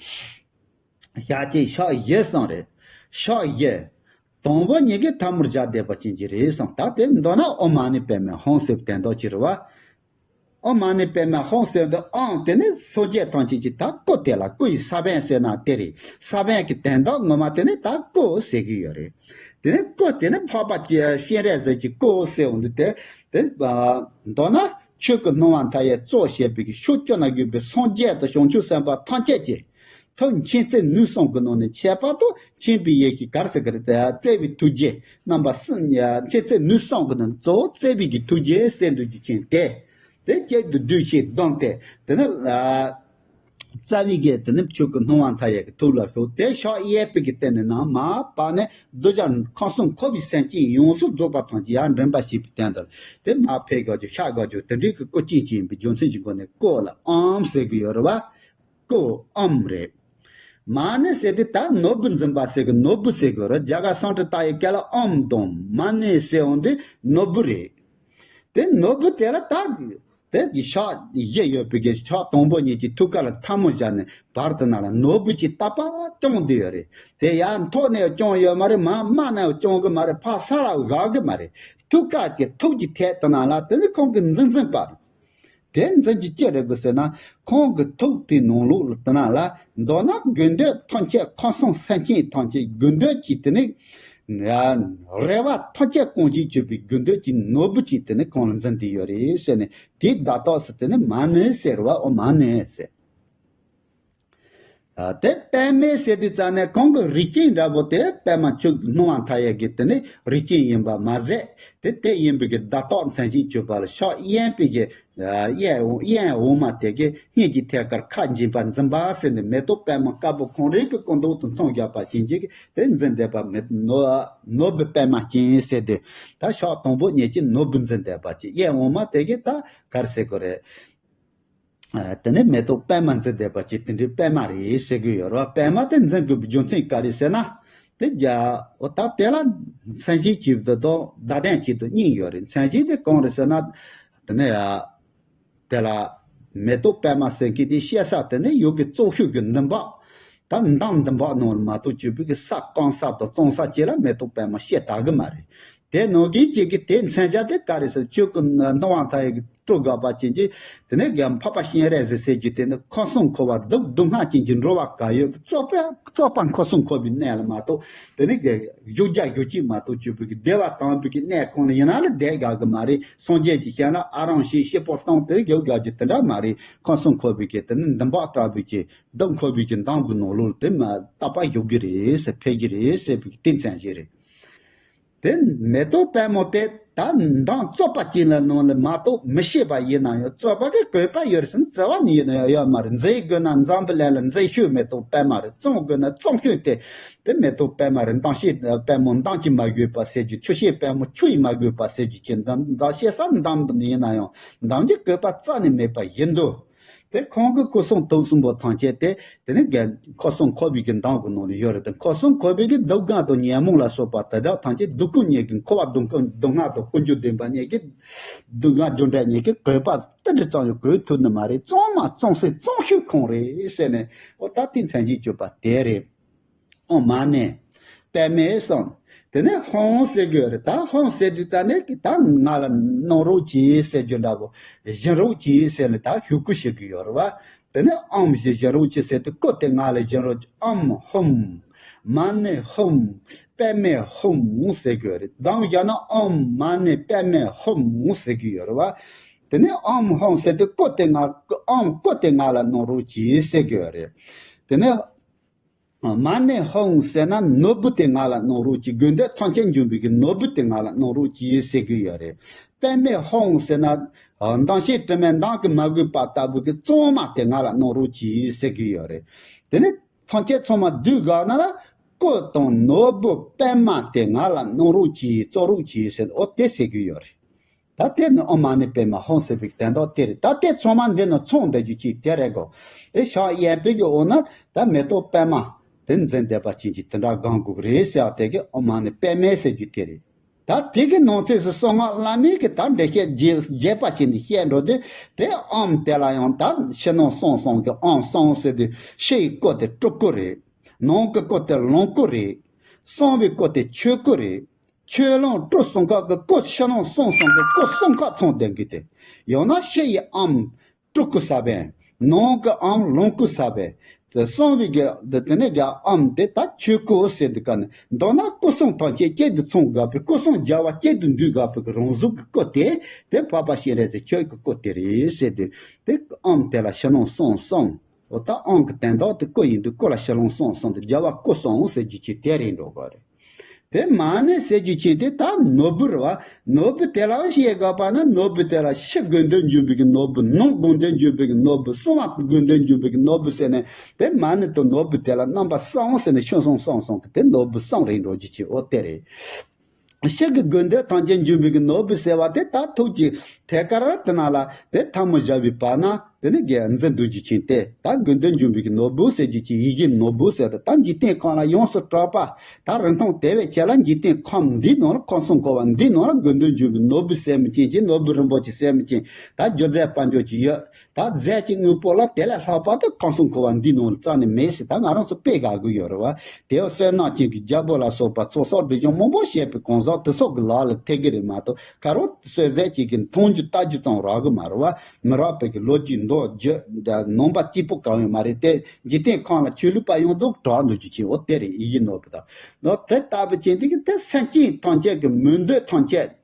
ཞག་གཅིག་ཕྱག་བཞི་གསུངས་རེད། ཕྱག་བཞི། དང་པོ་ཉིད་ཀྱི་ཐལ་མོ་སྦྱར་བསྡད་པ་ཅན་གྱི་རེད་གསུངས། ད་དེ་མདོར་ན་ཨོཾ་མ་ཎི་པདྨེ་ཧཱུྃ་ཟེར་བའི་དོན་དག་ཅིག་རེད་བ། ཨོཾ་མ་ཎི་པདྨེ་ཧཱུྃ་ཟེར་དུས་ཨོཾ་དེ་ནི་སངས་རྒྱས་ཐམས་ཅད་ཀྱི་ད་སྐུ་དེ་ལ་སྐུ་ཡི་ས་བོན་ཟེར་ན་དེ་རེད། ས་བོན་གྱི་དོན་དག་ངོ་མ་དེ་ནི་ད་སྐུ་ཟེར་གྱི་ཡོད་རེད། དེ་ནི་སྐུ་དེ་ནི་འཕགས་པ་སྤྱན་རས་གཟིགས་ཀྱི་སྐུ་ཟེར་འོང་དུས་དེ་དེ་མདོར་ན་ཆོས་ཀྱི་སྣང་བ་མཐའ་ཡས་གཙོ་བྱས་པའི་ཕྱོགས་བཅུ་ན་བཞུགས་པའི་སངས་རྒྱས་དང་བྱང་ཆུབ་སེམས་དཔའ་ཐམས་ཅད་ཀྱི་ཐུགས་མཁྱེན་བརྩེ་ནུས་གསུམ་གྱི་ནང་ནས་ཁྱད་པར་དུ་མཁྱེན་པའི་ཡེ་ཤེས་ག་རེ་ཟེར་གི་རེད། བརྩེ་བའི་ཐུགས་རྗེ་རྣམ་པ་གསུམ། མཁྱེན་བརྩེ་ནུས་གསུམ་གྱི་ནང་གཙོ་བོ་བརྩེ་བའི་གི་ཐུགས་རྗེ་གསལ་འདུས་ཀྱི་མཁྱེན་དེ། དེ་གཅིག་ཏུ་བསྡུས་ཤིང་བསྡོམས་ཏེ་དེ་ནི་རྩ་བའི་གི་དེ་ནི་ཆོས་ཀྱི་སྣང་བ་མཐའ་ཡས་ཀྱི་ཐུགས་ལ་ཞུགས་ཏེ་ཕྱག་གཡས་པའི་གི་སྟེང་ནས་ནང་མར་བབས་ནས་གདུལ་བྱ་ཁམས་གསུམ་འཁོར་བའི་སེམས་ཅན་ཡོངས་སུ་རྫོགས་པ་ཐམས་ཅད་ཡར་འདྲེན་པ་བྱེད་པའི་དོན་དུ་དེ་མར་ཕེབས་དགོས་རྒྱུ་ཤར་དགོས་རྒྱུ་དེ་འདྲའི་གི་སྐུ་རྐྱེན་ཅིག་ཡིན་པའི་རྒྱུ་མཚན་གྱི་སྒོ་ནས་སྐུ་ལ་ཨོཾ་ཟེར་གི་ཡོད་རེད་བ། སྐུ་ཨོཾ་རེད། མ་ཎི་ཟེར་དུས་ད་ནོར་བུ་འཛིན་པ་ཟེར་གི་ནོར་བུ་ཟེར་གི་རེད། རྒྱ་གར་སཾ་སྐྲྀ་ཏ་ཡི་སྐད་ལ་ཨོཾ་དང་མ་ཎི་ཟེར་འོང་དུས་ནོར་བུ་རེད། དེ་ནོར་བུ་དེ་ལ་ད་དེ་གི་ཕྱག་བཞི་ཡོད་པའི་གི་ཕྱག་དང་པོ་ཉིད་ཀྱི་ཐུགས་ཀ་ལ་ཐལ་མོ་སྦྱར་ནས་བར་དུ་ན་ལ་ནོར་བུ་གྱིས་བཏབ་པ་བརྐྱངས་བསྡད་ཡོད་རེད། དེ་ཡར་མཐོ་ནས་བརྐྱངས་ཡོད་མ་རེད། མར་དམའ་ནས་བརྐྱངས་གི་མ་རེད། ཕར་ས་ལ་བཞག་གི་མ་རེད། ཐུགས་ཀ་གི་ཐུགས་ཀྱི་ཐད་དུ་ན་ལ་དེ་ནི་ཁོང་གི་མཛུབ་མཛུབ་པ་རེད། དེ་མཛུབ་ཀྱི་ཅི་རེད་གི་ཟེར་ན་ཁོང་གི་ཐུགས་དེའི་ནང་ལོགས་ལ་དེ་ན་ལ་མདོར་ན་དགོས་འདོད་ཐམས་ཅད་ཁམས་གསུམ་སེམས་ཅན་ཐམས་ཅད་དགོས་འདོད་ཀྱི་དེ་ནི་རེ་བ་ཐམས་ཅད་སྐོང་བྱེད་བྱེད་པའི་དགོས་འདོད་ཀྱི་ནོར་བུ་ཅིག་དེ་ནི་ཁོང་ལ་འཛིན་བསྡད་ཡོད་རེད་ཟེར་ནས་དེའི་བརྡ་དག་སུ་དེ་ནི་མ་ཎི་ཟེར་བ་ཨོཾ་མ་ཎི་ཟེར། ཨ། དེ་པདྨེ་ཟེར་དུས་ཙ་ནས་གང་གི་རིགས་ཅན་འདྲ་པོ་དེ་པདྨ་ཆོས་སྣང་བ་མཐའ་ཡས་ཀྱི་དེ་ནི་རིགས་ཅན་ཡིན་པ་མ་ཟད། དེ་དེ་ཡིན་པའི་གི་བརྡ་རྟགས་མཚན་ཅན་གྱུར་པ་ལ་ཕྱག་གཡོན་པའི་གི་གཡས་གཡོན་འོག་མ་དེ་གི་སྙིང་གི་ཐད་ཀར་ཁ་འབྱེད་པ་འཛིན་པ་ཟེར་ནས་མེ་ཏོག་པདྨ་དཀར་པོ་ཁོང་རང་གི་སྐུ་མདོག་དང་མཚུངས་བཞག་པ་ཅན་ཅིག་དེ་འཛིན་བསྡད་པ་མེ་ནོར་ནོར་བུ་པདྨ་ཅན་ཟེར་ཏེ། ད་ཕྱག་དང་པོ་ཉིད་ཀྱི་ནོར་བུ་འཛིན་བསྡད་པ་ཅིག་གཡས་འོག་མ་དེ་གི་ད་ག་རེ་ཟེར་དགོས་རེད། ཨ། དེ་ནས་མེ་ཏོག་པདྨ་འཛིན་བསྡད་པ་ཅིག་དེ་འདྲའི་པདྨ་རེད་ཟེར་གི་ཡོད་རེད་བ། པདྨ་དེ་འཛིན་དགོས་པའི་རྒྱུ་མཚན་ག་རེ་ཟེར་ན། དེ་རྒྱ་འོ་ད་དེ་ལ་མཚན་གཞི་གཅིག་ཏུ་དང་བརྡ་དོན་གཅིག་ཏུ་གཉིས་ཡོད་རེད། མཚན་གཞི་དེ་གང་རེད་ཟེར་ན། དེ་ནས་ཡ། དེ་ལ་མེ་ཏོག་པད་མ་ཟེར་མཁན་དེ་བཤད་ས་དེ་ནས་ཡོད་ཀྱི་གཙོ་ཤོས་ཀྱི་འདུན་པ། ད་འདམ་འདུན་པ་ནང་མ་གཏོགས་བཅུ་པོ་གི་ས་སྐམ་ས་དང་བཙོང་ས་བཅས་ལ་མེ་ཏོག་པད་མ་བཤད་ད་གི་མ་རེད། དེ་ནང་གི་གཅིག་གི་དེ་མཚོན་བྱ་དེ་ག་རེ་ཟེར་ཆོས་ཀྱི་སྣང་བ་མཐའ་ཡས་ཀྱི་སྤྲོ་དགའ་བ་ཅན་གྱི་དེ་ནས་རྒན་འཕགས་པ་སྤྱན་རས་གཟིགས་ཟེར་རྒྱུ་དེ་ནི་ཁམས་གསུམ་འཁོར་བ་སྡུག་སྡུག་བསྔལ་ཅན་གྱི་འགྲོ་བ་ག་ཡོད་ཀྱི་རྩོད་པ་རྩོད་པ་ཁམས་གསུམ་འཁོར་བའི་གནས་ལ་མ་གཏོགས་དེ་ནི་རྒན་བཞུགས་རྒྱ་བཞུགས་ཅིག་མ་གཏོགས་བཅུ་པོ་གི་བདེ་བ་དམ་པའི་གི་གནས་གང་ལ་ཡིན་ན་ལ་བསྡད་དགའ་གི་མ་རེད། སངས་རྒྱས་ཀྱི་ཞལ་ལ་ཨ་རང་ཞེས་ཤེས་པོ་བཏང་དེ་རྒྱུ་དགའ་རྒྱུ་དེ་འདྲ་མ་རེད། ཁམས་གསུམ་འཁོར་བའི་གི་དེ་ནི་འདུན་པ་དྲག་པོའི་གི་སྡུག་འཁོར་བའི་གི་འདམ་གི་ནང་ལོགས་དེ་མ་རྟག་པ་བཞུགས་ཀྱི་རེད་ཟེར་ཕེབས་ཀྱི་རེད་ཟེར་བའི་གི་དེ་མཚན་གཞི་རེད། དེ་མེ་ཏོག་པད་མོ་དེ་ད་འདམ་བཙོག་པ་ཅིག་ལ་ནང་ལ་མ་གཏོགས་མི་ཤེས་པ་ཡིན་ན་ཡང་བཙོག་པ་གི་གོས་པ་ཡོད་ཟིན་བརྩི་བ་ནི་ཡིན་ན་ཡང་ཡོད་མ་རེད། འཛིན་དགོས་ན་འཛམ་བུ་གླིང་ལ་འཛིན་ཤོས་མེ་ཏོག་པད་མ་རེད། བཙོང་དགོས་ན་བཙོང་ཤོས་དེ་དེ་མེ་ཏོག་པད་མ་རེད། འདམ་ཤེས་པད་མོ་འདམ་གྱིས་མ་གོས་པ་ཟེར་རྒྱུ། ཆུ་ཤེས་པད་མོ་ཆུ་ཡིས་མ་གོས་པ་ཟེར་རྒྱུ་གྱི་འདམ་འདམ་ཤེས་ས་འདམ་ཡིན་ན་ཡང་འདམ་གྱི་གོས་པ་རྩ་ནས་མེད་པ་ཡིན་དུས། དེ་ཁོང་གི་སྐུ་གསུང་ཐུགས་གསུམ་པོ་ཐམས་ཅད་དེ་དེ་ནི་རྒན་ཁམས་གསུམ་འཁོར་བའི་གི་འདམ་གི་ནང་ལ་ཡོད་རེད་དེ། ཁམས་གསུམ་འཁོར་བའི་གི་སྡུག་བསྔལ་དང་ཉོན་མོངས་ལ་སོགས་པ་དེ་དག་ཐམས་ཅད་སྡུག་ཀུན་ཉེ་གི་འཁོར་བ་སྡུག་ཀུན་སྡུག་བསྔལ་དང་ཀུན་འབྱུང་བདེན་པ་ཉེ་གི་སྡུག་བསྔལ་རྒྱུ་འབྲས་ཉེ་གི་གོས་པ་ཏི་འདྲ་ཙམ་ཡང་གོས་ཐུབ་ནི་མ་རེད། བཙོང་མ་བཙོང་སའི་བཙོང་ཤོས་ཁོང་རེད་ཟེར་ནས། འོ་ད་དེ་མཚན་གཞི་བརྗོད་པ་དེ་རེད། ཨོཾ་མ་ཎི་པདྨེ་སོགས། དེ་ནས་ཧཱུྃ་ཟེར་གྱི་ཡོད་རེད། ད་ཧཱུྃ་ཟེར་དུས་ཙ་ནས་ད་ང་ལ་གནང་རོགས་གྱིས་ཟེར་རྒྱུ་འདྲ་པོ། བྱིན་རོགས་གྱིས་ཟེར་ནས་ད་ཞུ་སྐུལ་བྱེད་ཀྱི་ཡོད་རེད་བ། དེ་ནས་ཨོཾ་ཞེས་བྱིན་རོགས་གྱིས་ཟེར་དུས་སྐུ་དེ་ང་ལ་བྱིན་རོགས་གྱིས། ཨོཾ་ཧཱུྃ། མ་ཎི་ཧཱུྃ། པདྨེ་ཧཱུྃ་ཟེར་གྱི་ཡོད་རེད། གདངས་བཞག་ན་ཨོཾ་མ་ཎི་པདྨེ་ཧཱུྃ་ཟེར་གྱི་ཡོད་རེད་བ། དེ་ནས་ཨོཾ་ཧཱུྃ་ཟེར་དུས་སྐུ་དེ་ང་ཨོཾ་སྐུ་དེ་ང་ལ་གནང་རོགས་གྱིས་ཟེར་གྱི་ཡོད་རེད། དེ་ནས། མ་ཎི་ཧཱུྃ་ཟེར་ན་ནོར་བུ་དེ་ང་ལ་གནང་རོགས་གྱིས། དགོས་འདོད་ཐམས་ཅད་འབྱུང་བའི་གི་ནོར་བུ་དེ་ང་ལ་གནང་རོགས་གྱིས་ཟེར་གྱི་ཡོད་རེད། པདྨེ་ཧཱུྃ་ཟེར་ན་འདམ་ཤེས་དྲི་མེད་འདམ་གྱིས་མ་གོས་པ་ལྟ་བུ་གི་བཙོང་མ་དེ་ང་ལ་གནང་རོགས་གྱིས་ཟེར་གྱི་ཡོད་རེད། དེ་ནི་ཐམས་ཅད་ཚང་མ་བསྡུས་དགོས་ན་ལ་སྐུ་དང་ནོར་བུ་པད་མ་དེ་ང་ལ་གནང་རོགས་གྱིས། བཙོང་རོགས་གྱིས་ཟེར་འོ་དེ་ཟེར་གྱི་ཡོད་རེད། ད་དེ་ནི་ཨོཾ་མ་ཎི་པདྨེ་ཧཱུྃ་ཟེར་བའི་དོན་དག་དེ་རེད། ད་དེ་ཚང་མ་འདི་ནི་ཚང་བསྡད་རྒྱུ་ཅིག་དེ་རེད་གོ། དེ་ཕྱག་གཡས་པའི་གི་འོག་ན་ད་མེ་ཏོག་པད་མ་དེ་འཛིན་བསྡད་པ་ཅན་གྱི་དེ་འདྲ་སྒང་དགོས་ཀྱི་རེད་ཟེར་བ་དེ་གི་ཨོཾ་མ་ཎི་པདྨེ་ཟེར་རྒྱུ་དེ་རེད། ད་དེ་གི་ནང་གསེས་སུ་གསང་སྔགས་བླ་མེད་ཀྱི་ད་འགྲེལ་བཤད་རྒྱས་རྒྱས་པ་བྱས་ནས་བཤད་འགྲོ་དུས་དེ་ཨོཾ་དེ་ལ་ཡང་ད་ཕྱི་ནང་གསང་གསུམ་གྱི་ཨོཾ་གསང་ཟེར་དུས་ཕྱི་ཡི་སྐུ་དེ་སྤྲུལ་སྐུ་རེད། ནང་གི་སྐུ་དེ་ལོངས་སྐུ་རེད། གསང་བའི་སྐུ་དེ་ཆོས་སྐུ་རེད། ཆོས་ལོངས་སྤྲུལ་གསུམ་ཀ་གི་སྐུ་ཕྱི་ནང་གསང་གསུམ་གི་སྐུ་གསུམ་ཀ་ཚང་ལྡན་གི་དེ། ཡང་ན་ཕྱི་ཡི་ཨོཾ་སྤྲུལ་སྐུ་ས་བོན། ནང་གི་ཨོཾ་ལོངས་སྐུ་ས་བོན། དེ་གསང་བའི་གི་དེ་དེ་ནས་གི་ཨོཾ་དེ་ད་ཆོས་སྐུ་ཟེར་འདུག་ག་ནི་མདོར་ན་སྐུ་གསུམ་ཐམས་ཅད་གཅིག་ཏུ་ཚང་དགོས་པའི་སྐུ་གསུམ་རྒྱལ་བ་གཅིག་ཏུ་འདུས་དགོས་པའི་གི་རང་གཟུགས་ཀྱི་སྐུ་དེ་དེ་འཕགས་པ་སྤྱན་རས་གཟིགས་ཆོས་ཀྱི་སྐུ་དེ་རེད་ཟེར་དུས་དེ་ཨོཾ་དེ་ལ་ཕྱི་ནང་གསང་གསུམ། འོ་ད་ཨོཾ་གི་དོན་དག་དེ་སྐུ་ཡིན་དུས་སྐུ་ལ་ཕྱི་ལོང་གསང་གསུམ་དེ་རྒྱལ་བ་སྐུ་གསུམ་ཟེར་རྒྱུ་ཅིག་དེ་རེད་འགྲོ་གི་རེད། དེ་མ་ཎི་ཟེར་རྒྱུ་ཅིག་དེ་ད་ནོར་བུ་རེད་བ། ནོར་བུ་དེ་ལའང་བཤད་དགོས་པ་ན་ནོར་བུ་དེ་ལ་ཕྱི་དགོས་འདོད་འབྱུང་བའི་གི་ནོར་བུ། ནང་དགོས་འདོད་འབྱུང་བའི་གི་ནོར་བུ། གསང་བ་དགོས་འདོད་འབྱུང་བའི་གི་ནོར་བུ་ཟེར་ནས་དེ་མ་ཎི་དང་ནོར་བུ་དེ་ལ་རྣམ་པ་གསུམ་ཟེར་ནས་ཕྱི་ལོང་གསང་གསུམ་གི་དེ་ནོར་བུ་གསུམ་རེད་འགྲོ་རྒྱུ་ཅིག་འོ་དེ་རེད། ཕྱི་གི་དགོས་འདོད་ཐམས་ཅད་འབྱུང་བའི་གི་ནོར་བུ་ཟེར་བ་དེ་ད་ཐུགས་ཀྱི་ཐད་ཀར་དེ་ནང་ལ་དེ་ཐལ་མོ་སྦྱར་བའི་བར་ན་དེ་ནི་དགེ་འཛིན་འདུ་རྒྱུ་ཅན་དེ་ད་དགོས་འདོད་འབྱུང་བའི་གི་ནོར་བུ་ཟེར་རྒྱུ་ཅིག་ཡིད་བཞིན་ནོར་བུ་ཟེར་ཏེ་ད་འཇིག་རྟེན་ཁམས་ལ་ཡོངས་སུ་གྲགས་པ་ད་རིན་ཐང་དེ་བས་ཆེ་ལ་འཇིག་རྟེན་ཁམས་འདིའི་ནང་ལ་ཁམས་གསུམ་འཁོར་བ་འདིའི་ནང་ལ་དགོས་འདོད་འབྱུང་བའི་ནོར་བུ་ཟེར་མི་ཅན་གྱི་ནོར་བུ་རིན་པོ་ཆེ་ཟེར་མི་ཅན་ད་སྒྱུ་རྩལ་དཔལ་འབྱོར་ཅིག་ཡོད། ད་རྫས་ཀྱི་དངོས་པོ་ལ་དེ་ལས་ལྷག་པ་དེ་ཁམས་གསུམ་འཁོར་བ་འདིའི་ནང་ལ་རྩ་ནས་མེད་ཟེར་ད་ང་རང་ཚོ་དཔེ་དགའ་གི་ཡོད་རེད་བ། དེ་བསོད་ནམས་ཅན་གྱི་རྒྱལ་པོ་ལ་སོགས་པ་ཚོགས་བསགས་སྒྲིབ་སྦྱོང་མང་པོ་བྱས་པའི་གང་ཟག་དེ་སོགས་ཀྱི་ལག་ལ་ཐེབས་ཀྱི་རེད་མ་གཏོགས་ཁ་རོག་གསོལ་ཟས་ཅིག་གི་མཐོང་རྒྱུ་ལྟ་རྒྱུ་ཙམ་རག་གི་མ་རེད་བ། མི་རག་པའི་གི་ལོ་རྒྱུས་མདོ་རྒྱུད་ནང་པ་གཅིག་པུ་གང་ཡང་མ་རེད་དེ། འཇིག་རྟེན་ཁམས་ལ་ཆོས་ལུགས་པ་ཡོངས་རྫོགས་གྲགས་འདུག་རྒྱུ་ཅིག་འོ་དེ་རེད་ཡིད་བཞིན་ནོར་བུ་དང་། ནོར་དེ་ལྟ་བུ་ཅན་དེ་གི་དེ་སེམས་ཅན་ཐམས་ཅད་ཀྱི་མོས་འདོད་ཐམས་ཅད།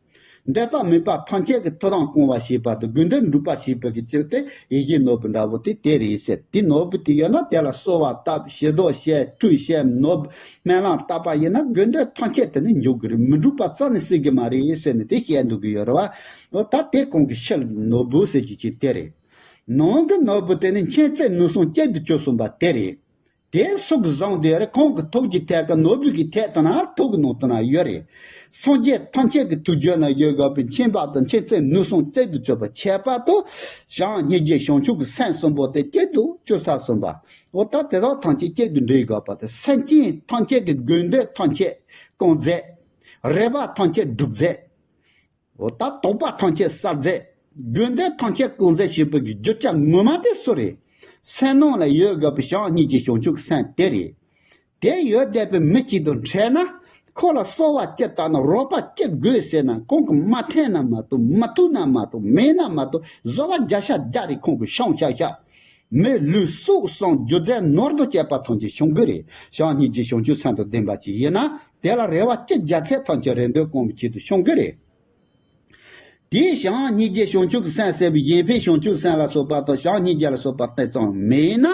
འདོད་པ་མོས་པ་ཐམས་ཅད་ཀྱི་ཐོབ་ཐང་སྐོང་བ་ཞེས་པ་དང་དགོས་འདོད་འགྲུབ་པ་ཞེས་པའི་གི་ཚུལ་དེ་ཡིད་བཞིན་ནོར་བུ་འདྲ་བོ་དེ་དེ་རེད་ཟེར། དེ་ནོར་བུ་དེ་ཡོད་ན་དེ་ལ་གསོལ་བ་བཏབ་ཞལ་བཟློག་བྱས་ཁྲུས་བྱས་ནོར་བུ་སྨོན་ལམ་བཏབ་པ་ཡིན་ན་དགོས་འདོད་ཐམས་ཅད་དེ་ནི་འཇོག་གི་རེད། མི་འགྲུབ་པ་རྩ་ནས་སྲིད་གི་མ་རེད་ཟེར་ནས་དེ་བཤད་འདུག་གི་ཡོད་རེད་བ། འོ་ད་དེ་གོང་གི་ཕྱི་ནོར་བུ་ཟེར་རྒྱུ་ཅིག་དེ་རེད། ནང་གི་ནོར་བུ་དེ་ནི་མཁྱེན་བརྩེ་ནུས་གསུམ་གཅིག་ཏུ་གྱུར་གསུངས་པ་དེ་རེད། དེ་སུ་གིས་བཟུང་བསྡད་རེད། ཁོང་གི་ཐུགས་ཀྱི་ཐད་ཀ་ནོར་བུ་གི་ཐད་དུ་ན་ཐུགས་ཀྱི་ནང་དུ་ན་ཡོད་རེད། སངས་རྒྱས་ཐམས་ཅད་ཀྱི་ཐུགས་རྒྱུད་ན་ཡོད་དགོས་པའི་མཁྱེན་པ་དང་མཁྱེན་བརྩེ་ནུས་གསུམ་རྩལ་དུ་གཅོད་པ་ཁྱད་པར་དུ་བྱམས་སྙིང་རྗེ་བྱང་ཆུབ་ཀྱི་སེམས་གསུམ་པོ་དེ་གཅིག་ཏུ་བཅུ་ས་གསུམ་པ། འོ་ད་དེ་དག་ཐམས་ཅད་གཅིག་ཏུ་འདྲེས་དགོས་པ་དེ་སེམས་ཅན་ཐམས་ཅད་ཀྱི་དགོས་འདོད་ཐམས་ཅད་སྐོང་མཛད། རེ་བ་ཐམས་ཅད་སྒྲུབ་མཛད། འོ་ད་དོགས་པ་ཐམས་ཅད་བསལ་མཛད། དགོས་འདོད་ཐམས་ཅད་སྐོང་མཛད་བྱེད་པའི་རྒྱུ་ཆ་ངོ་མ་དེ་སུ་རེད། སེམས་ནང་ལ་ཡོད་དགོས་པའི་བྱམས་སྙིང་རྗེ་བྱང་ཆུབ་སེམས་དེ་རེད། དེ་ཡོད་བསྡད་པའི་མི་གཅིག་དང་འཕྲད་ན། ཁོ་ལ་གསོལ་བ་ཅི་བཏབ་ན་རོགས་པ་ཅི་དགོས་ཟེར་ན་ཁོང་གིས་མ་འཕྲད་ན་མ་གཏོགས་མ་ཐུག་ན་མ་གཏོགས་མེད་ན་མ་གཏོགས་བཟོ་བ་བརྒྱ་ཤ་བརྒྱ་རེ་ཁོང་གིས་བྱུང་ཤག་ཤག་མི་ལུས་སྲོག་ཟུངས་རྒྱུ་རྫས་ནོར་དང་བཅས་པ་ཐམས་ཅད་བྱུང་གི་རེད། བྱམས་སྙིང་རྗེ་བྱང་ཆུབ་སེམས་དང་ལྡན་པ་ཅིག་ཡིན་ན་དེ་ལ་རེ་བ་ཅི་བརྒྱ་ཚད་ཐམས་ཅད་རེ་འདོད་སྐོང་བའི་ཆེད་དུ་བྱུང་གི་རེད། དེའི་བྱམས་སྙིང་རྗེ་བྱང་ཆུབ་ཀྱི་སེམས་ཟེར་བའི་གཞན་ཕན་བྱང་ཆུབ་སེམས་ལ་སོགས་པ་དང་བྱམས་སྙིང་རྗེ་ལ་སོགས་པ་དེ་ཙམ་མེད་ན།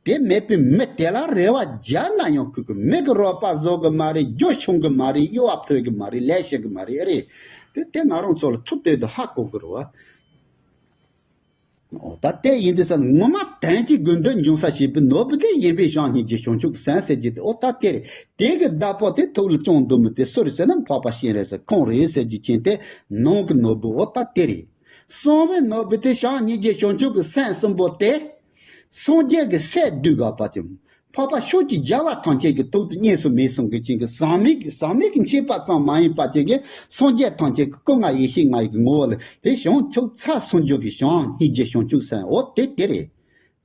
དེ་མེད་པའི་མི་དེ་ལ་རེ་བ་བརྒྱ་ན་ཡང་ཁུག་གི་མི་གི་རོགས་པ་བཟོ་གི་མ་རེད། རྒྱུ་བྱུང་གི་མ་རེད། གཡོ་བ་འཚོལ་གི་མ་རེད། ལས་བྱེད་གི་མ་རེད། ཨེ་རེད། དེ་དེ་ང་རང་ཚོ་ལ་ཐུབ་བསྟན་དུ་ཧ་གོ་གི་རེད་བ། འོ་ད་དེ་ཡིན་དུས་ས་ངོ་མ་དོན་གྱི་དགོས་འདོད་འབྱུང་ས་བྱེད་པའི་ནོར་བུ་དེ་ཡིན་པས་བྱམས་སྙིང་རྗེ་བྱང་ཆུབ་ཀྱི་སེམས་ཟེར་གྱི་དེ་འོ་ད་དེ་རེད། དེ་གི་བདག་པོ་དེ་ཐུགས་ལ་བཅངས་འདུག་མི་དེ་སུ་རེད་ཟེར་ན་འཕགས་པ་སྤྱན་རས་གཟིགས་ཁོང་རེད་ཟེར་རྒྱུ་ཅན་དེ་ནང་གི་ནོར་བུ་འོ་ད་དེ་རེད། གསང་བའི་ནོར་བུ་དེ་བྱམས་སྙིང་རྗེ་བྱང་ཆུབ་ཀྱི་སེམས་གསུམ་པོ་དེ་སངས་རྒྱས་ཀྱི་སྲས་བསྡུས་དགོས་པ་ཅིག་འཕགས་པ་ཕྱོགས་ཀྱི་རྒྱལ་བ་ཐམས་ཅད་ཀྱི་ཐུགས་དང་གཉིས་སུ་མེད་གསུང་གི་ཅན་གྱི་ཟག་མེད་ཀྱི་ཟག་མེད་ཀྱི་མཆེད་པ་ཙམ་མ་ཡིན་པ་ཅན་གྱི་སངས་རྒྱས་ཐམས་ཅད་ཀྱི་སྐུ་ལྔ་ཡེ་ཤེས་ལྔ་ཡི་ངོ་བོ་ལ་དེ་བྱང་ཆུབ་མཚར་སོང་འཇུག་གི་བྱམས་སྙིང་རྗེ་བྱང་ཆུབ་སེམས་འོ་དེ་དེ་རེད།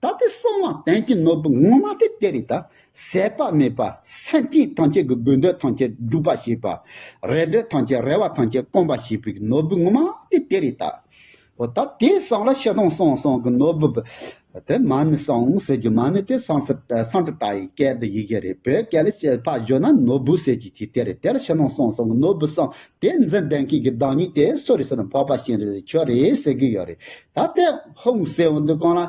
ད་དེ་གསང་བ་དོན་གྱི་ནོར་བུ་ངོ་མ་དེ་དེ་རེད་ད། ཟད་པ་མེད་པ་སེམས་ཅན་ཐམས་ཅད་ཀྱི་དགོས་འདོད་ཐམས་ཅད་སྒྲུབ་པ་བྱེད་པ། རེ་འདོད་ཐམས་ཅད་རེ་བ་ཐམས་ཅད་སྐོང་བ་བྱེད་པའི་ནོར་བུ་ངོ་མ་དེ་དེ་རེད་ད། འོ་ད་དེའི་སང་ལ་ཕྱི་ནང་གསང་གསུམ་གྱི་ནོར་བུ། དེ་མ་ཎི་གསང་ཟེར་རྒྱུ་མ་ཎི་དེ་སང་སི་སང་ཏི་ཏ་ཡི་སྐད་དུ་ཡི་གེ་རེད། བོད་སྐད་ལ་ཕར་བརྗོད་ན་ནོར་བུ་ཟེར་རྒྱུ་ཅིག་དེ་རེད། དེ་ལ་ཕྱི་ནང་གསང་གསུམ་གྱི་ནོར་བུ་གསང་དེ་འཛིན་ལྡན་མཁན་གྱི་བདག་ཉིད་དེ་སུ་རེད་ཟེར་ན་འཕགས་པ་སྤྱན་རས་གཟིགས་ཁྱོད་རེད་ཟེར་གྱི་ཡོད་རེད། ད་དེ་ཧཱུྃ་ཟེར་བ་འདི་གང་ལ།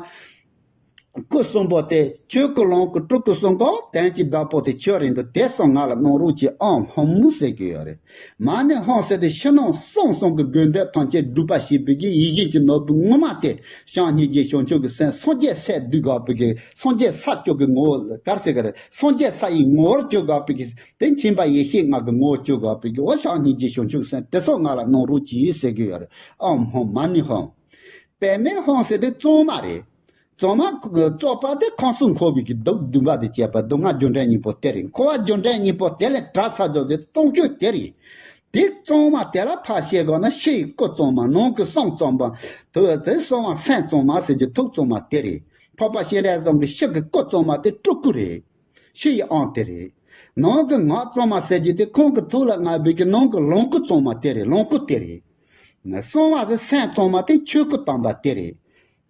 སྐུ་གསུམ་པོ་དེ་ཆོས་སྐུ་ལོངས་སྐུ་སྤྲུལ་སྐུ་གསུམ་ཀ་དོན་གྱི་བདག་པོ་དེ་ཁྱོད་རེད་འདུག་དེ་གསང་ང་ལ་གནང་རོགས་གྱིས། ཨོཾ་ཧཱུྃ་ཟེར་གྱི་ཡོད་རེད། མ་ཎི་ཧཱུྃ་ཟེར་དེ་ཕྱི་ནང་གསང་གསུམ་གྱི་དགོས་འདོད་ཐམས་ཅད་སྒྲུབ་པ་བྱེད་པའི་གི་ཡིད་བཞིན་གྱི་ནོར་བུ་ངོ་མ་དེ་བྱམས་སྙིང་རྗེ་བྱང་ཆུབ་ཀྱི་སེམས་སངས་རྒྱས་སྲས་བསྡུས་དགོས་པའི་གི་སངས་རྒྱས་ས་བཅུ་གི་ངོ་བོ་ག་རེ་ཟེར་གི་རེད། སངས་རྒྱས་ས་ཡི་ངོ་བོར་གྱུར་དགོས་པའི་གི་དེ་མཁྱེན་པ་ཡེ་ཤེས་ལྔ་གི་ངོ་བོར་གྱུར་དགོས་པའི་གི་འོ་བྱམས་སྙིང་རྗེ་བྱང་ཆུབ་སེམས་དེ་གསང་ང་ལ་གནང་རོགས་གྱིས་ཟེར་གྱི་ཡོད་རེད། ཨོཾ་ཧཱུྃ་མ་ཎི་ཧཱུྃ། པདྨའི་ཧཱུྃ་ཟེར་དེ་གཙང་མ་རེད། གཙང་མ་གཙོག་པ་དེ་ཁམས་གསུམ་འཁོར་བའི་གི་སྡུག་བདུན་པ་དེ་བཅད་པ་སྡུག་བསྔལ་རྒྱུ་འབྲས་གཉིས་པོ་དེ་རེད། འཁོར་བ་རྒྱུ་འབྲས་གཉིས་པོ་དེ་ལས་བྲལ་ཚར་རྒྱུ་དེ་གཙང་ཆུ་དེ་རེད། དེ་གཙང་མ་དེ་ལ་ཕར་བཤད་དགོས་ན་ཕྱི་ཡི་སྐུ་གཙང་མ་ནང་གི་བསམ་གཙང་མ། དེ་ཚེ་གསང་བ་སེམས་གཙང་མ་ཟེར་རྒྱུ་ཐུགས་གཙང་མ་དེ་རེད། འཕགས་པ་སྤྱན་རས་གཟིགས་ཀྱི་ཕྱི་གི་སྐུ་གཙང་མ་དེ་སྤྲུལ་སྐུ་རེད། ཕྱི་ཡི་ཨང་དེ་རེད། ནང་གི་ངག་གཙང་མ་ཟེར་རྒྱུ་དེ་ཁོང་གི་ཐུགས་ལ་མངའ་བའི་གི་ནང་གི་ལོངས་སྐུ་གཙང་མ་དེ་རེད། ལོངས་སྐུ་དེ་རེད། གསང་བ་ཟེར་སེམས་གཙང་མ་དེ་ཆོས་སྐུ་དམ་པ་དེ་རེད།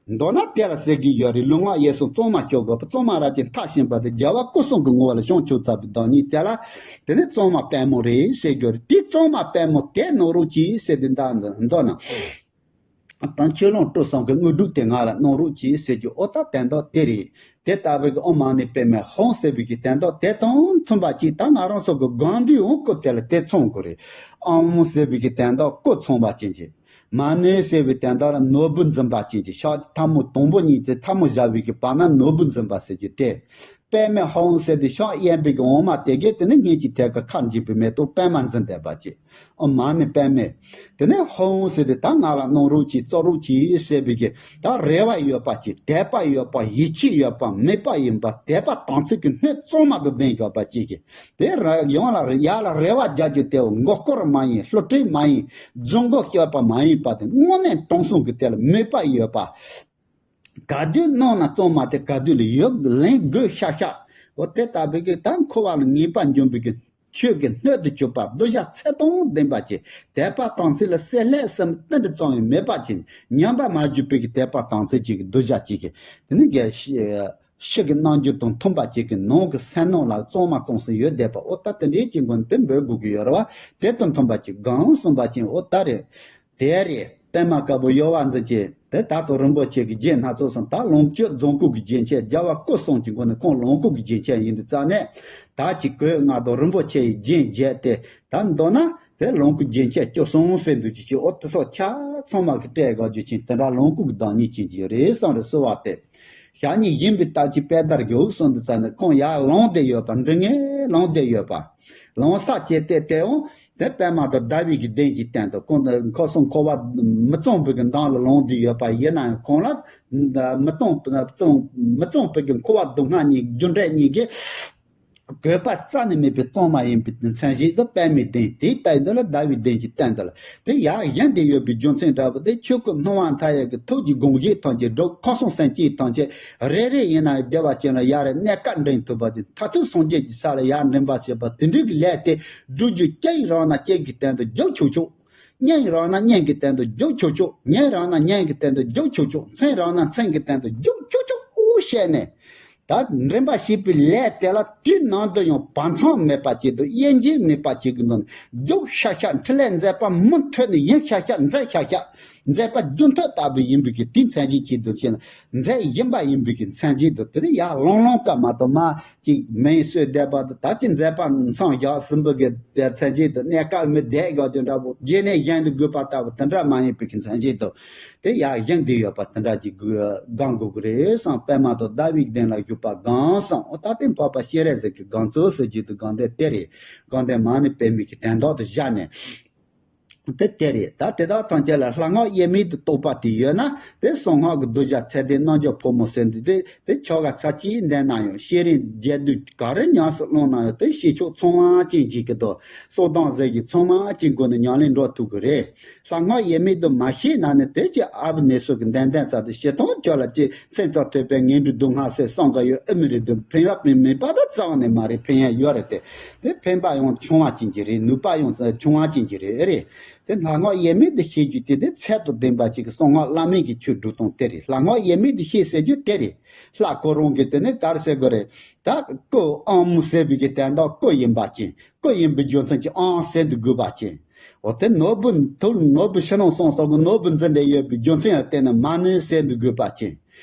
མདོར་ན་དེ་ལ་ཟེར་གྱི་ཡོད་རེད། ལུས་ངག་ཡིད་གསུམ་གཙང་མ་སྤྱོད་དགོས་པ། གཙང་མ་རབ་ཀྱི་མཐར་ཕྱིན་པ་དེ་རྒྱལ་བ་སྐུ་གསུམ་གྱི་ངོ་བོ་ལ་བྱང་ཆུབ་ཐོབ་པའི་བདག་ཉིད་དེ་ལ་དེ་ནི་གཙང་མ་པད་མོ་རེད་ཟེར་གྱི་ཡོད་རེད། དེ་གཙང་མ་པད་མོ་དེ་གནང་རོགས་གྱིས་ཟེར་དུས་འདི་མདོར་ན། དང་ཆོས་ལོངས་སྤྲུལ་གསུམ་གྱི་དངོས་གྲུབ་དེ་ང་ལ་གནང་རོགས་གྱིས་ཟེར་རྒྱུ་འོ་ད་དོན་དག་དེ་རེད། དེ་ལྟ་བུའི་གི་ཨོཾ་མ་ཎི་པདྨའི་ཧཱུྃ་ཟེར་བའི་གི་དོན་དག་དེ་དང་མཐུན་པ་ཅིག་ད་ང་རང་ཚོ་གི་དགོངས་འདུས་འོང་སྐུ་དེ་ལ་དེ་མཚུངས་དགོས་རེད། ཨོཾ་ཟེར་བའི་གི་དོན་དག་སྐུ་མཚུངས་པ་ཅན་གྱི། མ་ཎི་ཟེར་བའི་དོན་དག་ལ་ནོར་བུ་འཛིན་པ་ཅན་གྱི། ཕྱག་ཐལ་མོ་དང་པོ་གཉིས་ཀྱི་ཐལ་མོ་སྦྱར་བའི་གི་བར་ན་ནོར་བུ་འཛིན་པ་ཟེར་རྒྱུ་དེ། པདྨའི་ཧཱུྃ་ཟེར་དུས་ཕྱག་གཡས་པའི་གི་འོག་མ་དེ་གས་དེ་ནི་སྙིང་གི་ཐད་ཀ་ཁ་འབྱེད་པའི་མེ་ཏོག་པདྨ་འཛིན་བསྡད་པ་ཅིག་ཨོཾ་མ་ཎི་པདྨེ། དེ་ནས་ཧཱུྃ་ཟེར་དུས་ད་ང་ལ་གནང་རོགས་གྱིས། སྩོལ་རོགས་གྱིས་ཟེར་བའི་གི་ད་རེ་བ་ཡོད་པ་ཅིག་དད་པ་ཡོད་པ། ཡིད་ཆེས་ཡོད་པ། མོས་པ་ཡིན་པ། དད་པ་དམ་ཚིག་གི་སྣོད་གཙང་མ་དུ་ལྡན་ཡོད་པ་ཅིག་གི། དེ་ར་ཡང་ལ་ཡར་ལ་རེ་བ་རྒྱག་རྒྱུ་དེ་མགོ་སྐོར་མ་ཡིན། བསླུ་བྲིད་མ་ཡིན། རྫུན་མགོ་གཅོད་པ་མ་ཡིན་པ་དེ་དངོས་གནས་དྲང་སྲོང་གི་དེ་ལ་མོས་པ་ཡོད་པ། ག་དུས་གནང་ན་གཙང་མ་དེ་ག་དུས་ལ་ཡོད་ལེན་དགོས་ཤག་ཤག་འོ་དེ་ལྟ་བུའི་གི་ད་འཁོར་བ་ལ་ངེས་པར་འབྱུང་བའི་གི་ཆོས་ཀྱི་སྣོད་དུ་གྱུར་པ། གདུལ་བྱ་ཚད་དང་ལྡན་པ་ཅིག་དད་པ་དམ་ཚིག་ལ་བསྲེ་ལྷད་ཟེར་ཏིལ་འབྲུ་ཙམ་ཡང་མེད་པ་ཅིག་ཉམས་པར་མ་གྱུར་པའི་གི་དད་པ་དམ་ཚིག་ཅིག་གི་གདུལ་བྱ་ཅིག་གི་དེ་ནི་གལ་ཕྱི་གི་རྣལ་འབྱོར་དང་མཐུན་པ་ཅིག་གི་ནང་གི་སེམས་ནང་ལ་གཙང་མ་གཙང་སེ་ཡོད་བསྡད་པ། འོ་ད་དེ་འདྲའི་ཅིག་མགོན་དེ་འབོད་དགོས་ཀྱི་ཡོད་རེད་བ། དེ་དང་མཐུན་པ་ཅིག་གང་གསུངས་པ་ཅིག་འོ་ད་རེད། དེ་རེད། པདྨ་དཀར་པོ་གཡོ་བ་འཛིན་ཅིང་དེ་ད་དུང་རིན་པོ་ཆེ་གི་རྒྱན་སྣ་ཚོགས་སམ། ད་ལོངས་སྤྱོད་རྫོང་ཁུག་གི་རྒྱན་ཆས། རྒྱལ་བ་སྐུ་གསུམ་གྱི་མགོན་ནི་ཁོང་ལོངས་སྐུ་གི་རྒྱན་ཆས་ཡིན་དུས་ཙ་ནས་ད་ཅིག་གོས་ལྔ་དང་རིན་པོ་ཆེ་ཡི་རྒྱན་བརྒྱད་དེ་ད་མདོར་ན་དེ་ལོངས་སྐུ་རྒྱན་ཆས་བཅུ་གསུམ་ཟེར་འདུག་ཅི་ཅི་འོ་དེ་སོགས་ཆ་ཚང་མ་གི་སྤྲས་དགོས་རྒྱུ་ཅན་དེ་འདྲ་ལོངས་སྐུ་གི་བདག་ཉིད་ཅན་གྱི་རེད་བསམ་རེ་གསོལ་བ་དེ། ཞག་གཉིས་ཡིན་པའི་རྟགས་ཀྱིས་དཔལ་དར་རྒྱལ་པོ་གསུངས་འདུག་ཙང་ནས་ཁོང་ཡར་ལངས་བསྡད་ཡོད་པ། མགྲིན་ངན་ལངས་བསྡད་ཡོད་པ། ལངས་ས་བྱས་ཏེ་དེ་འོང་དེ་པད་མ་དང་ཟླ་བའི་གི་གདན་གྱི་སྟེང་དུ་ཁོང་ཁོ་སོང་འཁོར་བ་མི་གཙང་པོའི་གི་མདུན་ལ་ལངས་བསྡད་ཡོད་པ་ཡིན་ན་ཡང་ཁོང་ལ་མི་གཙང་མི་གཙང་མི་གཙང་པོའི་གི་འཁོར་བ་སྡུག་བསྔལ་གཉིས་རྒྱུ་འབྲས་གཉིས་ཀྱི་དགོས་པ་རྩ་ནས་མེད་པའི་གཙང་མ་ཡིན་པའི་མཚན་གཞི་དུ་པད་མའི་གདན། དེའི་ལྟག་འདི་ལ་ཟླ་བའི་གདན་གྱི་སྟེང་དུ་ལ་དེ་ཡར་བཞེངས་ཏེ་ཡོད་པའི་རྒྱུ་མཚན་འདྲ་པོ་དེ་ཆོས་སྐུ་སྣང་བ་མཐའ་ཡས་ཀྱི་ཐུགས་ཀྱི་དགོངས་བཞེད་ཐམས་ཅད་སྒྲུབ། ཁམས་གསུམ་སེམས་བསྐྱེད་ཐམས་ཅད་རེ་རེ་ཡིན་ན་བདེ་བ་ཅན་ལ་ཡར་གནས་སྐབས་འདྲེན་ཐུབ་པ་དེ་མཐར་ཐུག་སངས་རྒྱས་ཀྱི་ས་ལ་ཡར་འདྲེན་པ་བྱེད་པ་དེ་འདྲའི་གི་ལས་དེ་སྒྲུབ་རྒྱུ་ཅི་ཡིན་རང་ན་ཅི་གི་སྟེང་དུ་རྒྱུག་ཆོག་ཆོག་གཉིས་ཡིན་རང་ན་གཉིས་ཀྱི་སྟེང་དུ་རྒྱུག་ཆོག་ཆོག་གཉིས་རང་ན་གཉིས་ཀྱི་སྟེང་དུ་རྒྱུག་ཆོག་ཆོག་མཚན་རང་ན་མཚན་གྱི་སྟེང་དུ་རྒྱུག་ཆོག་ཆོག་ཨུ་བཤད་ནས། ད་འདྲེན་པ་བྱེད་པའི་ལས་དེ་ལ་དུས་ནམ་དུ་ཡང་བར་མཚམས་མེད་པ་ཅིག་ཏུ་དབྱེ་འབྱེད་མེད་པ་ཅིག་གི་ནང་རྒྱུག་ཤག་ཤག་འཕྲིན་ལས་མཛད་པ་མུ་མཐུད་ནས་ཡིན་ཤག་ཤག་མཛད་ཤག་ཤག་མཛད་པ་རྒྱུན་མཐུད་ལྟ་བུ་ཡིན་པའི་གི་དེའི་མཚན་གཞི་ཅིག་ཏུ་བྱས་ན་མཛད་བཞིན་པ་ཡིན་པའི་གི་མཚན་གཞི་དུ་དེ་ནི་ཡར་ལོང་ལོང་ཀ་མ་གཏོགས་མ་ཅིག་མིང་གསོལ་བསྡད་པ་དང་ད་ཅི་མཛད་པ་མཚམས་བཞག་ཟིན་པའི་གི་མཚན་གཞི་དུ་གནས་སྐབས་མི་བསྡད་དགོས་ཀྱི་འདྲ་པོ་རྗེས་ནས་གཞན་དུ་དགོས་པ་ལྟ་བུ་དེ་འདྲ་མ་ཡིན་པའི་གི་མཚན་གཞི་དུ། དེ་ཡར་བཞེངས་བསྡད་ཡོད་པ་དེ་འདྲ་ཅིག་དགོས་སྒང་དགོས་ཀྱི་རེད་བསམ། པད་མ་དང་ཟླ་བའི་གདན་ལ་བཞུགས་པ་སྒང་བསམ། འོ་ད་དེ་འཕགས་པ་སྤྱན་རས་གཟིགས་ཀྱི་སྒང་ཚུལ་ཟེར་རྒྱུ་དེ་སྒང་སྟེང་དེ་རེད། སྒང་སྟེང་མ་ཎི་པདྨའི་གི་དོན་དག་ཏུ་བཞག་ནས། དེ་དེ་རེད། ད་དེ་དག་ཐམས་ཅད་ལ་ལྷ་སྔགས་དབྱེར་མེད་དུ་རྟོགས་པ་དེ་ཡོད་ན་དེ་གསང་སྔགས་ཀྱི་གདུལ་བྱ་ཚད་ལྡན་རྣལ་འབྱོར་ཕོ་མོ་ཟེར་འདི་དེ་དེ་ཆོ་ག་ཚར་གཅིག་འདོན་ན་ཡང་ཤེས་རིག་རྒྱས་བསྡུས་ག་རེ་ཉམས་སུ་བླངས་ན་ཡང་དེ་ཤེས་ཕྱོགས་ཚང་བ་ཅན་ཅིག་གི་དོ་གསོག་ལྡང་ཟེར་གྱི་ཚང་བ་ཅན་སྒོ་ནས་ཉམས་ལེན་འགྲོ་ཐུབ་ཀྱི་རེད། ལྷ་སྔགས་དབྱེར་མེད་དུ་མ་ཤེས་ན་ནི་དེ་ཅི་ཨ་བུ་ནེ་སོ་གི་འདོན་འདོན་ཚར་དུ་ཞེ་སྡང་སྐྱོ་ལ་ཅི་སེམས་ཙམ་ཐོས་པའི་ངན་འགྲོའི་སྡུག་བསྔལ་སེལ་བསམ་ག་ཡོད་ཨེ་མི་རེད་དུ་ཕན་ཡག་མི་མེད་པ་ད་རྩ་བ་ནས་མ་རེད། ཕན་ཡག་ཡོད་རེད་དེ། དེ་ཕན་པ་ཡང་ཆུང་བ་ཅན་གྱི་རེད། ནུས་པ་ཡང་ཆུང་བ་ཅན་གྱི་རེད་ཨེ་རེད། དེ་ལྷ་སྔགས་དབྱེར་མེད་དུ་ཤེས་རྒྱུ་དེ་དེ་ཚད་དང་ལྡན་པ་ཅིག་གི་གསང་སྔགས་བླ་མེད་ཀྱི་ཆོས་སྒྲུབ་སྟངས་དེ་རེད། ལྷ་སྔགས་དབྱེར་མེད་དུ་ཤེས་ཟེར་རྒྱུ་དེ་རེད། ལྷ་ཁོ་རང་གི་དེ་ནི་ག་རེ་ཟེར་དགོས་རེད། ད་སྐུ་ཨང་མོ་ཟེར་བའི་གི་དོན་དག་སྐུ་ཡིན་པ་ཅན། སྐུ་ཡིན་པའི་རྒྱུ་མཚན་གྱིས་ཨང་ཟེར་དུ་དགོས་པ་ཅན། འོ་དེ་ནོར་བུ་ཐུབ་ནོར་བུ་ཕྱི་ནང་གསང་གསུམ་གྱི་ནོར་བུ་འཛིན་བསྡད་ཡོད་པའི་རྒྱུ་མཚན་ལ་བརྟེན་ནས་མ་ཎི་ཟེར་དུ་དགོས་པ་ཅན།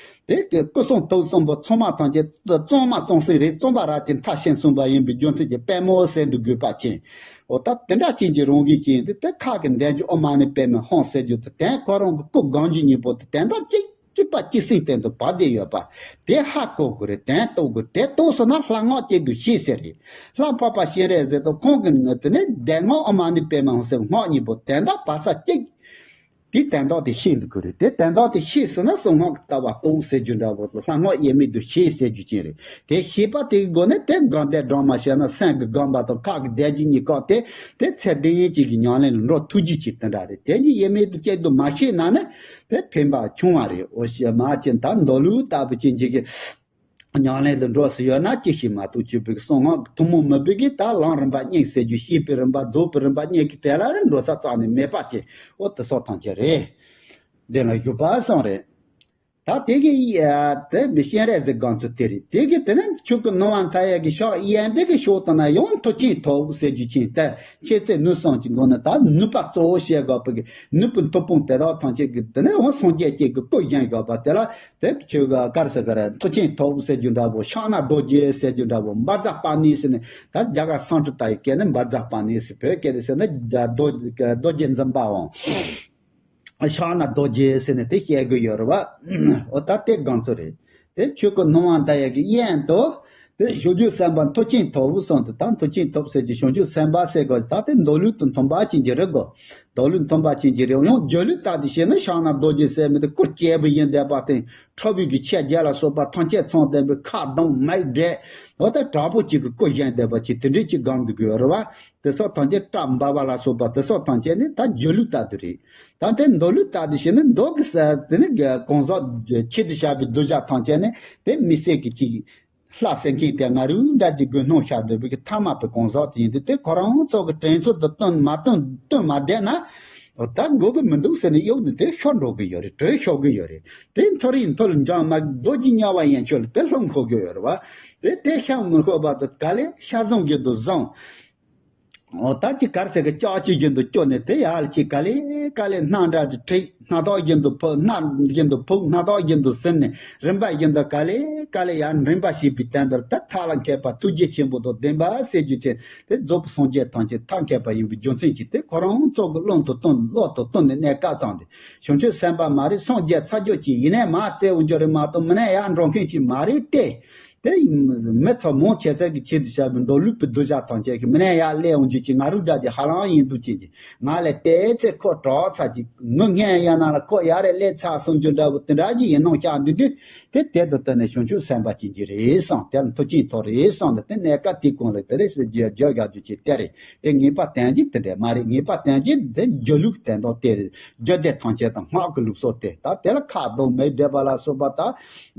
དེ་གི་སྐུ་གསུང་ཐུགས་གསུམ་པོ་ཚང་མ་ཐམས་ཅད་གཙང་མ་གཙང་སིང་རེད། གཙང་པ་ར་ཅན་མཐའ་ཕྱིན་གསུམ་པ་ཡིན་པའི་རྒྱུ་མཚན་གྱིས་པད་མོ་ཟེར་དུ་དགོས་པ་ཅན། འོ་ད་དེ་འདྲ་ཅན་གྱི་རང་བཞིན་ཅན་དེ་དེ་ཁ་གི་འདོན་རྒྱུ་ཨོཾ་མ་ཎི་པདྨེ་ཧཱུྃ་ཟེར་རྒྱུ་དེ་དོན་ཁོ་རང་གི་སྐུ་གང་གི་སྙིང་པོ་དེ་དོན་དག་གཅིག་གཅིག་པ་གཅིག་སེང་སྟེང་དུ་བབས་བསྡད་ཡོད་པ། དེ་ཧ་གོ་དགོས་རེད། དོན་རྟོགས་དགོས། དེ་རྟོགས་སོང་ན་ལྷ་སྔགས་གཅིག་ཏུ་ཤེས་ཟེར་རེད། ལྷ་འཕགས་པ་སྤྱན་རས་གཟིགས་དང་ཁོང་གི་ངོས་དེ་ནས་བཟླས་སྔགས་ཨོཾ་མ་ཎི་པདྨེ་ཧཱུྃ་ཟེར་སྔགས་གཉིས་པོ་དོན་དག་བབས་ས་གཅིག་དེ་དོན་དག་དེ་ཤེས་དགོས་རེད། དེ་དོན་དག་དེ་ཤེས་སོང་ན་གསང་སྔགས་ཀྱི་ལྟ་བ་རྟོགས་ཟེར་རྒྱུ་འདྲ་བོ་ལྷ་སྔགས་དབྱེར་མེད་དུ་ཤེས་ཟེར་རྒྱུ་ཅན་རེད། དེ་ཤེས་པ་དེའི་སྒོ་ནས་དེ་སྒོམ་བཟླས་སྒྲོལ་མ་བྱས་ན་སེམས་ཀྱི་སྒོམ་པ་དང་ཁ་གི་བཟླས་རྒྱུ་གཉིས་ཀ་དེ་དེ་ཚད་ལྡན་ཅིག་གི་ཉམས་ལེན་ལ་འགྲོ་ཐུབ་རྒྱུ་ཅིག་དེ་འདྲ་རེད། དེ་གཉིས་དབྱེར་མེད་དུ་གཅིག་ཏུ་མ་ཤེས་ན་ནི། དེ་ཕན་པ་ཆུང་བ་རེད། འོ་ཞེས་མ་ཅན་ད་མདོ་ལུགས་ལྟ་བུ་ཅན་གྱི་ཉམས་ལེན་དུ་འགྲོ་སྲིད་ཡོད་ན་ཅི་ཞིག་མ་གཏོགས་བཅུ་པའི་གསང་སྔགས་ཐུན་མོང་མིན་པའི་གི་ད་ལམ་རིམ་པ་གཉིས་ཟེར་རྒྱུ་བཤད་པའི་རིམ་པ་རྫོགས་པའི་རིམ་པ་གཉིས་ཀྱི་གྲས་ལ་འགྲོ་ས་རྩ་ནས་མེད་པ་ཅན། འོ་དེ་སོགས་ཐམས་ཅད་རེད། དེ་ལ་བཞུགས་པ་གསུངས་རེད། ད་དེ་གི་ཡ་དེ་མི་སྤྱན་རས་གཟིགས་སྒང་ཚུལ་དེ་རེད། དེ་གི་དེ་ནི་ཆོས་སྐུ་སྣང་བ་མཐའ་ཡས་ཀྱི་ཕྱག་གཡས་འདི་གི་ཕྱོགས་དང་ན་ཡང་མཐུ་ཆེན་ཐོབ་ཟེར་རྒྱུ་ཅན་ཏེ་མཁྱེན་བརྩེ་ནུས་གསུམ་གྱི་སྒོ་ནས་ད་ནུས་པ་གཙོ་བོ་བཤད་དགོས་པའི་གི་ནུས་པའི་མཐུ་དཔུང་དེ་དག་ཐམས་ཅད་ཀྱི་དེ་ནས་འོང་སངས་རྒྱས་ཀྱི་གི་སྐུ་བཞེངས་དགོས་པ་དེ་ལ་དེ་ཆོས་ག་རེ་ཟེར་ག་རེ་མཐུ་ཆེན་ཐོབ་ཟེར་རྒྱུ་འདྲ་བོ་ཕྱག་ན་རྡོ་རྗེ་ཟེར་རྒྱུ་འདྲ་བོ་བཛྲ་པཱ་ཎི་ཟེར་ནས་ད་རྒྱ་གར་སཾ་སྐྲྀ་ཏ་ཡི་སྐད་ནས་བཛྲ་པཱ་ཎི་ཟེར། བོད་སྐད་དུ་ཟེར་ན་རྡོ་རྡོ་རྗེ་འཛིན་པའམ། ཕྱག་ན་རྡོ་རྗེ་ཟེར་ནས་དེ་བཤད་དགོས་ཡོད་རེད་བ། འོ་ད་དེ་སྒང་ཚོ་རེད། དེ་ཆོས་སྐུ་སྣང་བ་མཐའ་ཡས་ཀྱི་གཡས་དུ། དེ་བྱང་ཆུབ་སེམས་དཔའ་མཐུ་ཆེན་ཐོབ་གསུངས་ཏེ་ད་མཐུ་ཆེན་ཐོབ་ཟེར་གྱི་བྱང་ཆུབ་སེམས་དཔའ་ཟེར་དགོས་ད་དེ་མདོ་ལུགས་དང་མཐུན་པ་ཅན་གྱི་རེད་གོ། མདོ་ལུགས་མཐུན་པ་ཅན་གྱི་རེད། ཡང་སྒྱུ་ལུས་ལྟར་དུ་བྱས་ན་ཕྱག་ན་རྡོ་རྗེ་ཟེར་མི་དེ་སྐུ་གཅེར་བུ་ཡིན་བསྡད་པ་དེ་ཁྲོ་བོའི་གི་ཆས་བརྒྱད་ལ་སོགས་པ་ཐམས་ཅད་ཚང་བསྡད་པའི་ཁ་གདོང་མིག་འབྲས་འོ་ད་དྲག་པོ་གཅིག་གི་སྐུ་བཞེངས་བསྡད་པ་ཅིག་དེ་འདྲས་ཅིག་སྒང་དུ་དགོས་རེད་བ། དེ་སོགས་ཐམས་ཅད་སྐྲ་འབར་བ་ལ་སོགས་པ་དེ་སོགས་ཐམས་ཅད་ནི་ད་སྒྱུ་ལུས་ལྟར་དུ་རེད། ད་དེ་མདོ་ལུགས་ལྟར་དུ་བྱས་ན་མདོ་གི་ས་དེ་ནི་གང་ཟག་ཆེད་དུ་བྱ་བའི་གདུལ་བྱ་ཐམས་ཅད་ནི་དེ་མི་ཟད་ཀྱི་ཅིག་ལྷ་སྲས་མཁན་དེ་ང་རུ་འདྲ་དེ་དགོས་སྣང་ཤར་འདོད་པའི་གི་ཐ་མལ་པའི་གང་ཟག་དེ་ཡིན་དུས་དེ་ཁོ་རང་ཚོ་གི་དྲན་ཚུལ་དུ་བཏོན་མ་བཏོན་བཏོན་མ་བསྡད་ན། ད་དགོས་གི་མི་འདུག་ཟེར་ནས་གཡུག་ནས་དེ་ཤོར་འགྲོ་གི་ཡོད་རེད། བྲོས་ཤོར་གི་ཡོད་རེད། དེ་མཐོ་རིས་མཐོ་ལ་འཇོག་མ་རྡོ་རྗེ་དམྱལ་བ་ཡན་ཆོད་ལ་དེ་ལྷུང་ཁོ་གི་ཡོད་རེད་བ། དེ་དེ་ཤར་མི་ཁོ་བ་དུ་ག་ལེ་ཤ་བཟང་གི་དུ་བཟང་། འོ་ད་ཅི་གར་ཟེར་གི་ལྕགས་ཀྱུ་བཞིན་དུ་སྐྱོར་ནས་དེ་ཡར་ལ་ཅི་ག་ལེ་ག་ལེ་སྣང་འདྲ་དུ་ཁྲིད། སྣ་ཐག་བཞིན་དུ་ཕུག་སྣ་བཞིན་དུ་ཕུག་སྣ་ཐག་བཞིན་དུ་ཟིན་ནས་རིམ་པ་བཞིན་དུ་ག་ལེ་ག་ལེ་ཡང་འདྲེན་པ་བྱེད་པའི་དོན་དུ་ད་ཐབས་ལ་མཁས་པ་ཐུགས་རྗེ་ཆེན་པོ་དང་ལྡན་པ་ཟེར་རྒྱུ་ཅན་དེ་རྫོགས་པའི་སངས་རྒྱས་ཐམས་ཅད་ཐབས་མཁས་པ་ཡིན་པའི་རྒྱུ་མཚན་གྱིས་དེ་ཁོ་རང་ཙོག་གི་བློ་དུ་བཏོན་བློ་དུ་བཏོན་ནས་གནས་སྐབས་ཙམ་དུ་བྱང་ཆུབ་སེམས་དཔའ་མ་རེད། སངས་རྒྱས་ཚར་གཅོད་ཀྱི་ཡིན་ནའི་མ་བཙལ་འོང་རྒྱུ་རེད་མ་གཏོགས་མི་ནས་ཡང་འགྲོ་མཁན་ཅིག་མ་རེད་དེ། དེ་མི་ཚོ་མང་ཆེ་ཚད་ཀྱི་ཆེད་དུ་བྱ་བའི་མདོ་ལུགས་པའི་གདུལ་བྱ་ཐམས་ཅད་ཀྱི་མི་ནས་ཡར་སླེབས་འོང་རྒྱུ་ཅིག་ང་རུ་འདྲ་ཅིག་ཧ་ལམ་ཡིན་འདུག་ཅིག་ཅིག་ང་ལས་དེ་ཚེ་ཁོ་གྲོགས་ཚ་ཅིག་ངུ་ངན་ཡ་ན་ལ་ཁོ་ཡར་རེ་སླེབས་ཚར་སོང་རྒྱུ་འདྲ་བོ་དེ་འདྲ་ཅིག་ཡིན་ནོ་ཤག་འདུག་དུས་དེ་དེ་དུ་བཏོན་ནས་བྱང་ཆུབ་སེམས་དཔའ་ཅན་གྱི་རེད་བསམ་དེ་ལ་མཐུ་ཆེན་ཐོབ་རེད་བསམ་ལ་དེ་གནས་སྐབས་དེའི་གོང་ལ་དེ་རེད་ཟེར་རྒྱུ་བརྗོད་བཞག་རྒྱུ་ཅིག་དེ་རེད། དེ་ངེས་པ་དོན་གྱི་དེ་འདྲ་མ་རེད། ངེས་པ་དོན་གྱི་དེ་འཇུག་ལུགས་དོན་དག་དེ་རེད། རྒྱུད་སྡེ་ཐམས་ཅད་དང་སྔགས་ཀྱི་ལུགས་སྲོལ་དེ་ད་དེ་ལ་ཁ་དོག་མེད་བསྡད་པ་ལ་སོགས་པ་ད་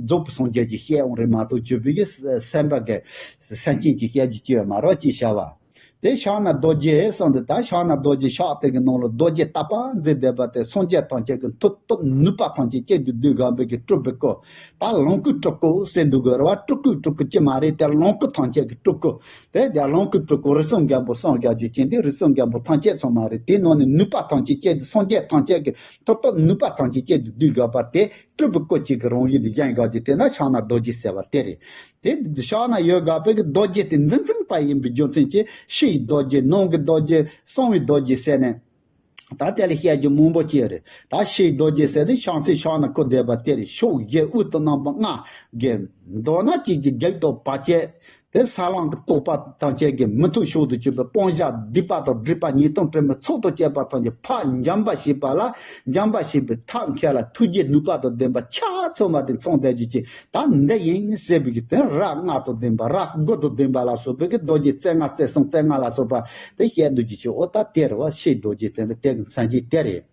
རྫོགས་པའི་སངས་རྒྱས་ཀྱིས་བཤད་འོང་རེད་མ་གཏོགས་བརྒྱུད་པའི་གི་སེམས་པ་གི་སེམས་ཅན་གྱིས་བཤད་རྒྱུ་ཅི་ཡོད་མ་རོགས་ཅེས་བྱ་བ། དེ་ཕྱག་ན་རྡོ་རྗེ་གསུངས་ཏེ་ད་ཕྱག་ན་རྡོ་རྗེ་ཕྱག་དེ་གི་ནང་ལ་རྡོ་རྗེ་བརྟག་པ་འཛིན་བསྡད་པ་དེ་སངས་རྒྱས་ཐམས་ཅད་ཀྱི་མཐུ་སྟོབས་ནུས་པ་ཐམས་ཅད་གཅིག་ཏུ་བསྡུས་དགོས་པའི་གི་སྤྲུལ་པའི་སྐུ། ད་ལོངས་སྐུའི་སྤྲུལ་སྐུ་ཟེར་འདུག་གི་རེད་བ། སྤྲུལ་སྐུའི་སྤྲུལ་སྐུ་ཅི་མ་རེད་དེ་ལོངས་སྐུ་ཐམས་ཅད་ཀྱི་སྤྲུལ་སྐུ། དེ་ཡང་ལོངས་སྐུའི་སྤྲུལ་སྐུ་རིགས་གསུམ་མགོན་པོ་གསུམ་རྒྱལ་རྒྱུ་ཅན་དེ་རིགས་གསུམ་མགོན་པོ་ཐམས་ཅད་ཚང་མ་རེད། དེའི་ནང་ནས་ནུས་པ་ཐམས་ཅད་སྐྱེས་ཏེ་སངས་རྒྱས་ཐམས་ཅད་ཀྱི་ཐོབ་ཐོབ་ནུས་པ་ཐམས་ཅད་སྐྱེས་ཏེ་བསྡུས་དགོས་པ་དེ་སྤྲུལ་པའི་སྐུ་གཅིག་གི་རང་བཞིན་དུ་བཞེངས་དགོས་ཀྱི་དེ་ན་ཕྱག་ན་རྡོ་རྗེ་ཟེར་བ་དེ་རེད། དེ་ཕྱག་ན་ཡོད་དགོས་པའི་གི་རྡོ་རྗེ་དེ་འཛིན་འཛིན་པ་ཡིན་པའི་རྒྱུ་མཚན་གྱིས་ཕྱིའི་རྡོ་རྗེ་ནང་གི་རྡོ་རྗེ་གསང་བའི་རྡོ་རྗེ་ཟེར་ནས། ད་དེ་ལ་བཤད་རྒྱུ་མང་པོ་ཅིག་རེད། ད་ཕྱིའི་རྡོ་རྗེ་ཟེར་ནས་ཕྱག་མཚན་ཕྱག་ན་བཀོད་བསྡད་པ་དེ་རེད། ཕྱོགས་བཞི་དབུས་དང་རྣམ་པ་ལྔ་གི་མདོར་ན་གཅིག་གི་བགེགས་དང་བར་ཆད། དེ་ས་བོན་གྱི་རྟོག་པ་ཐམས་ཅད་ཀྱི་མི་མཐུན་ཕྱོགས་སུ་གྱུར་པའི་སྤང་བྱ་སྡིག་པ་དང་སྒྲིབ་པ་ཉེས་ལྟུང་དྲི་མའི་ཚོགས་དང་བཅས་པ་ཐམས་ཅད་ཕར་འཇོམས་པ་བྱེད་པ་ལ་འཇོམས་པ་བྱེད་པའི་ཐབས་མཁས་ལ་ཐུགས་རྗེ་ནུས་པ་དང་ལྡན་པ་ཆ་ཚང་བ་དེ་མཚོན་བསྡད་རྒྱུ་ཅིག་ད་འདི་ཡིན་ཟེར་བའི་གི་དེ་རྭ་ལྔ་དང་ལྡན་པ་རྭ་དགུ་དང་ལྡན་པ་ལ་སོགས་པའི་གི་རྡོ་རྗེ་རྩེ་ལྔ་རྩེ་གསུམ་རྩེ་ལྔ་ལ་སོགས་པ་དེ་བཤད་འདུག་རྒྱུ་ཅིག་འོ་ད་དེ་རེད་བ། ཕྱིའི་རྡོ་རྗེ་ཟེར་ནི་དེ་གི་མཚན་གཞི་དེ་རེད།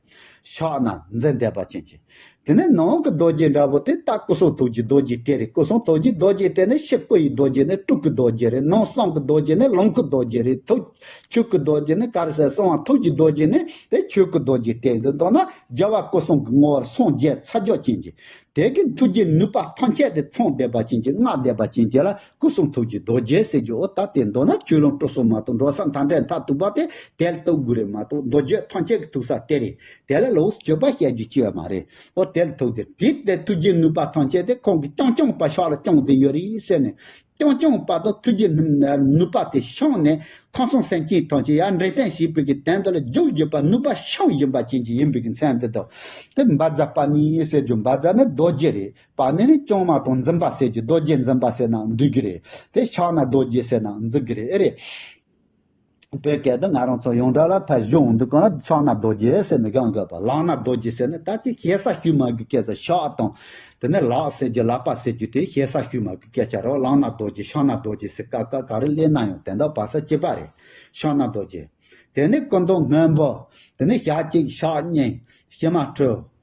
ཕྱག་ན་འཛིན་བསྡད་པ་ཅན་གྱི། དེ་ནས་ནང་གི་རྡོ་རྗེ་འདྲ་པོ་དེ་ད་སྐུ་གསུང་ཐུགས་ཀྱི་རྡོ་རྗེ་དེ་རེད། སྐུ་གསུང་ཐུགས་ཀྱི་རྡོ་རྗེ་དེ་ནི་ཕྱི་སྐུ་ཡི་རྡོ་རྗེ་ནི་སྤྲུལ་སྐུའི་རྡོ་རྗེ་རེད། ནང་གསང་གི་རྡོ་རྗེ་ནི་ལོངས་སྐུའི་རྡོ་རྗེ་རེད། ཐུགས་ཆོས་སྐུའི་རྡོ་རྗེ་ནི་ག་རེ་ཟེར་གསང་བ་ཐུགས་ཀྱི་རྡོ་རྗེ་ནི་དེ་ཆོས་སྐུའི་རྡོ་རྗེ་དེ་རེད། མདོར་ན་རྒྱལ་བ་སྐུ་གསུང་གི་ངོ་བོར་སངས་རྒྱས་ཚར་གཅོད་ཅན་གྱི། དེ་གི་ཐུགས་རྗེ་ནུས་པ་ཐམས་ཅད་དེ་ཚང་བསྡད་པ་ཅན་གྱི་མངའ་བསྡད་པ་ཅན་གྱི་ལ་སྐུ་གསུང་ཐུགས་ཀྱི་རྡོ་རྗེ་ཟེར་རྒྱུ་འོ་ད་དེ་མདོར་ན་ཆོས་ལོངས་སྤྲུལ་གསུམ་མ་གཏོགས་འགྲོ་ས་མཐའ་འབྲས་མཐར་ཐུག་པ་དེ་དེ་ལ་གཏུག་དགོས་རེད་མ་གཏོགས་རྡོ་རྗེ་ཐམས་ཅད་ཀྱི་ཐུག་ས་དེ་རེད། དེ་ལ་ལོགས་སུ་སྤྱོད་པ་བཤད་རྒྱུ་ཅི་ཡང་མ་རེད། འོ་དེ་ལ་ཐུག་དེ་དེ་དེ་ཐུགས་རྗེ་ནུས་པ་ཐམས་ཅད་དེ་ཁོང་གི་རྐྱང་རྐྱང་པ་ཕྱག་ལ་བརྐྱངས་ཏེ་ཡོད་རེད་ཟེར་ནས། རྐྱང་རྐྱང་པ་དང་ཐུགས་རྗེ་ནུས་པ་དེ་ཤངས་ནས་ཁམས་གསུམ་སེམས་ཅན་ཐམས་ཅད་ཡར་འདྲེན་བསྟན་བྱེད་པའི་གི་དོན་དུ་ལ་རྒྱུ་བརྒྱུད་པ་ནུས་པ་ཤངས་ཡིན་པ་ཅན་གྱི་ཡིན་པའི་གི་མཚན་འདི་དང་། དེ་བཛྲ་པཱ་ཎི་ཟེར་རྒྱུ་བཛྲ་ནི་རྡོ་རྗེ་རེད། པཱ་ཎི་ནི་བརྐྱང་མ་དང་འཛིན་པ་ཟེར་རྒྱུ་རྡོ་རྗེ་འཛིན་པ་ཟེར་ན་འདུས་ཀྱི་རེད། དེ་ཕྱག་ན་རྡོ་རྗེ་ཟེར་ན་འཛིན་གྱི་རེད། ཨེ་རེད། བོད་སྐད་དུ་ང་རང་ཚོ་ཡོངས་གྲགས་ལ་ཕར་གཞུང་འདི་གང་ལ་ཕྱག་ན་རྡོ་རྗེ་ཟེར་ནས་གང་དགོས་པ་ལག་ན་རྡོ་རྗེ་ཟེར་ནས་ད་ཅི་ཞེ་ས་ཤུལ་མ་གི་སྐད་ཆ་ཕྱག་དང་དེ་ནས་ལག་ཟེར་རྒྱུ་ལག་པ་ཟེར་རྒྱུ་དེ་ཞེ་ས་ཤུལ་མ་གི་སྐད་ཆ་རེད། ལག་ན་རྡོ་རྗེ་ཕྱག་ན་རྡོ་རྗེ་ཟེར་ཀ་ཀ་ག་རེ་སླེབས་ན་ཡང་དེ་འདྲ་བ་ས་གཅིག་པ་རེད། ཕྱག་ན་རྡོ་རྗེ། དེ་ནས་སྐུ་མདོག་སྔོན་པོ། དེ་ནས་ཞག་གཅིག་ཞག་གཉིས་ཕྱི་མ་དྲོས།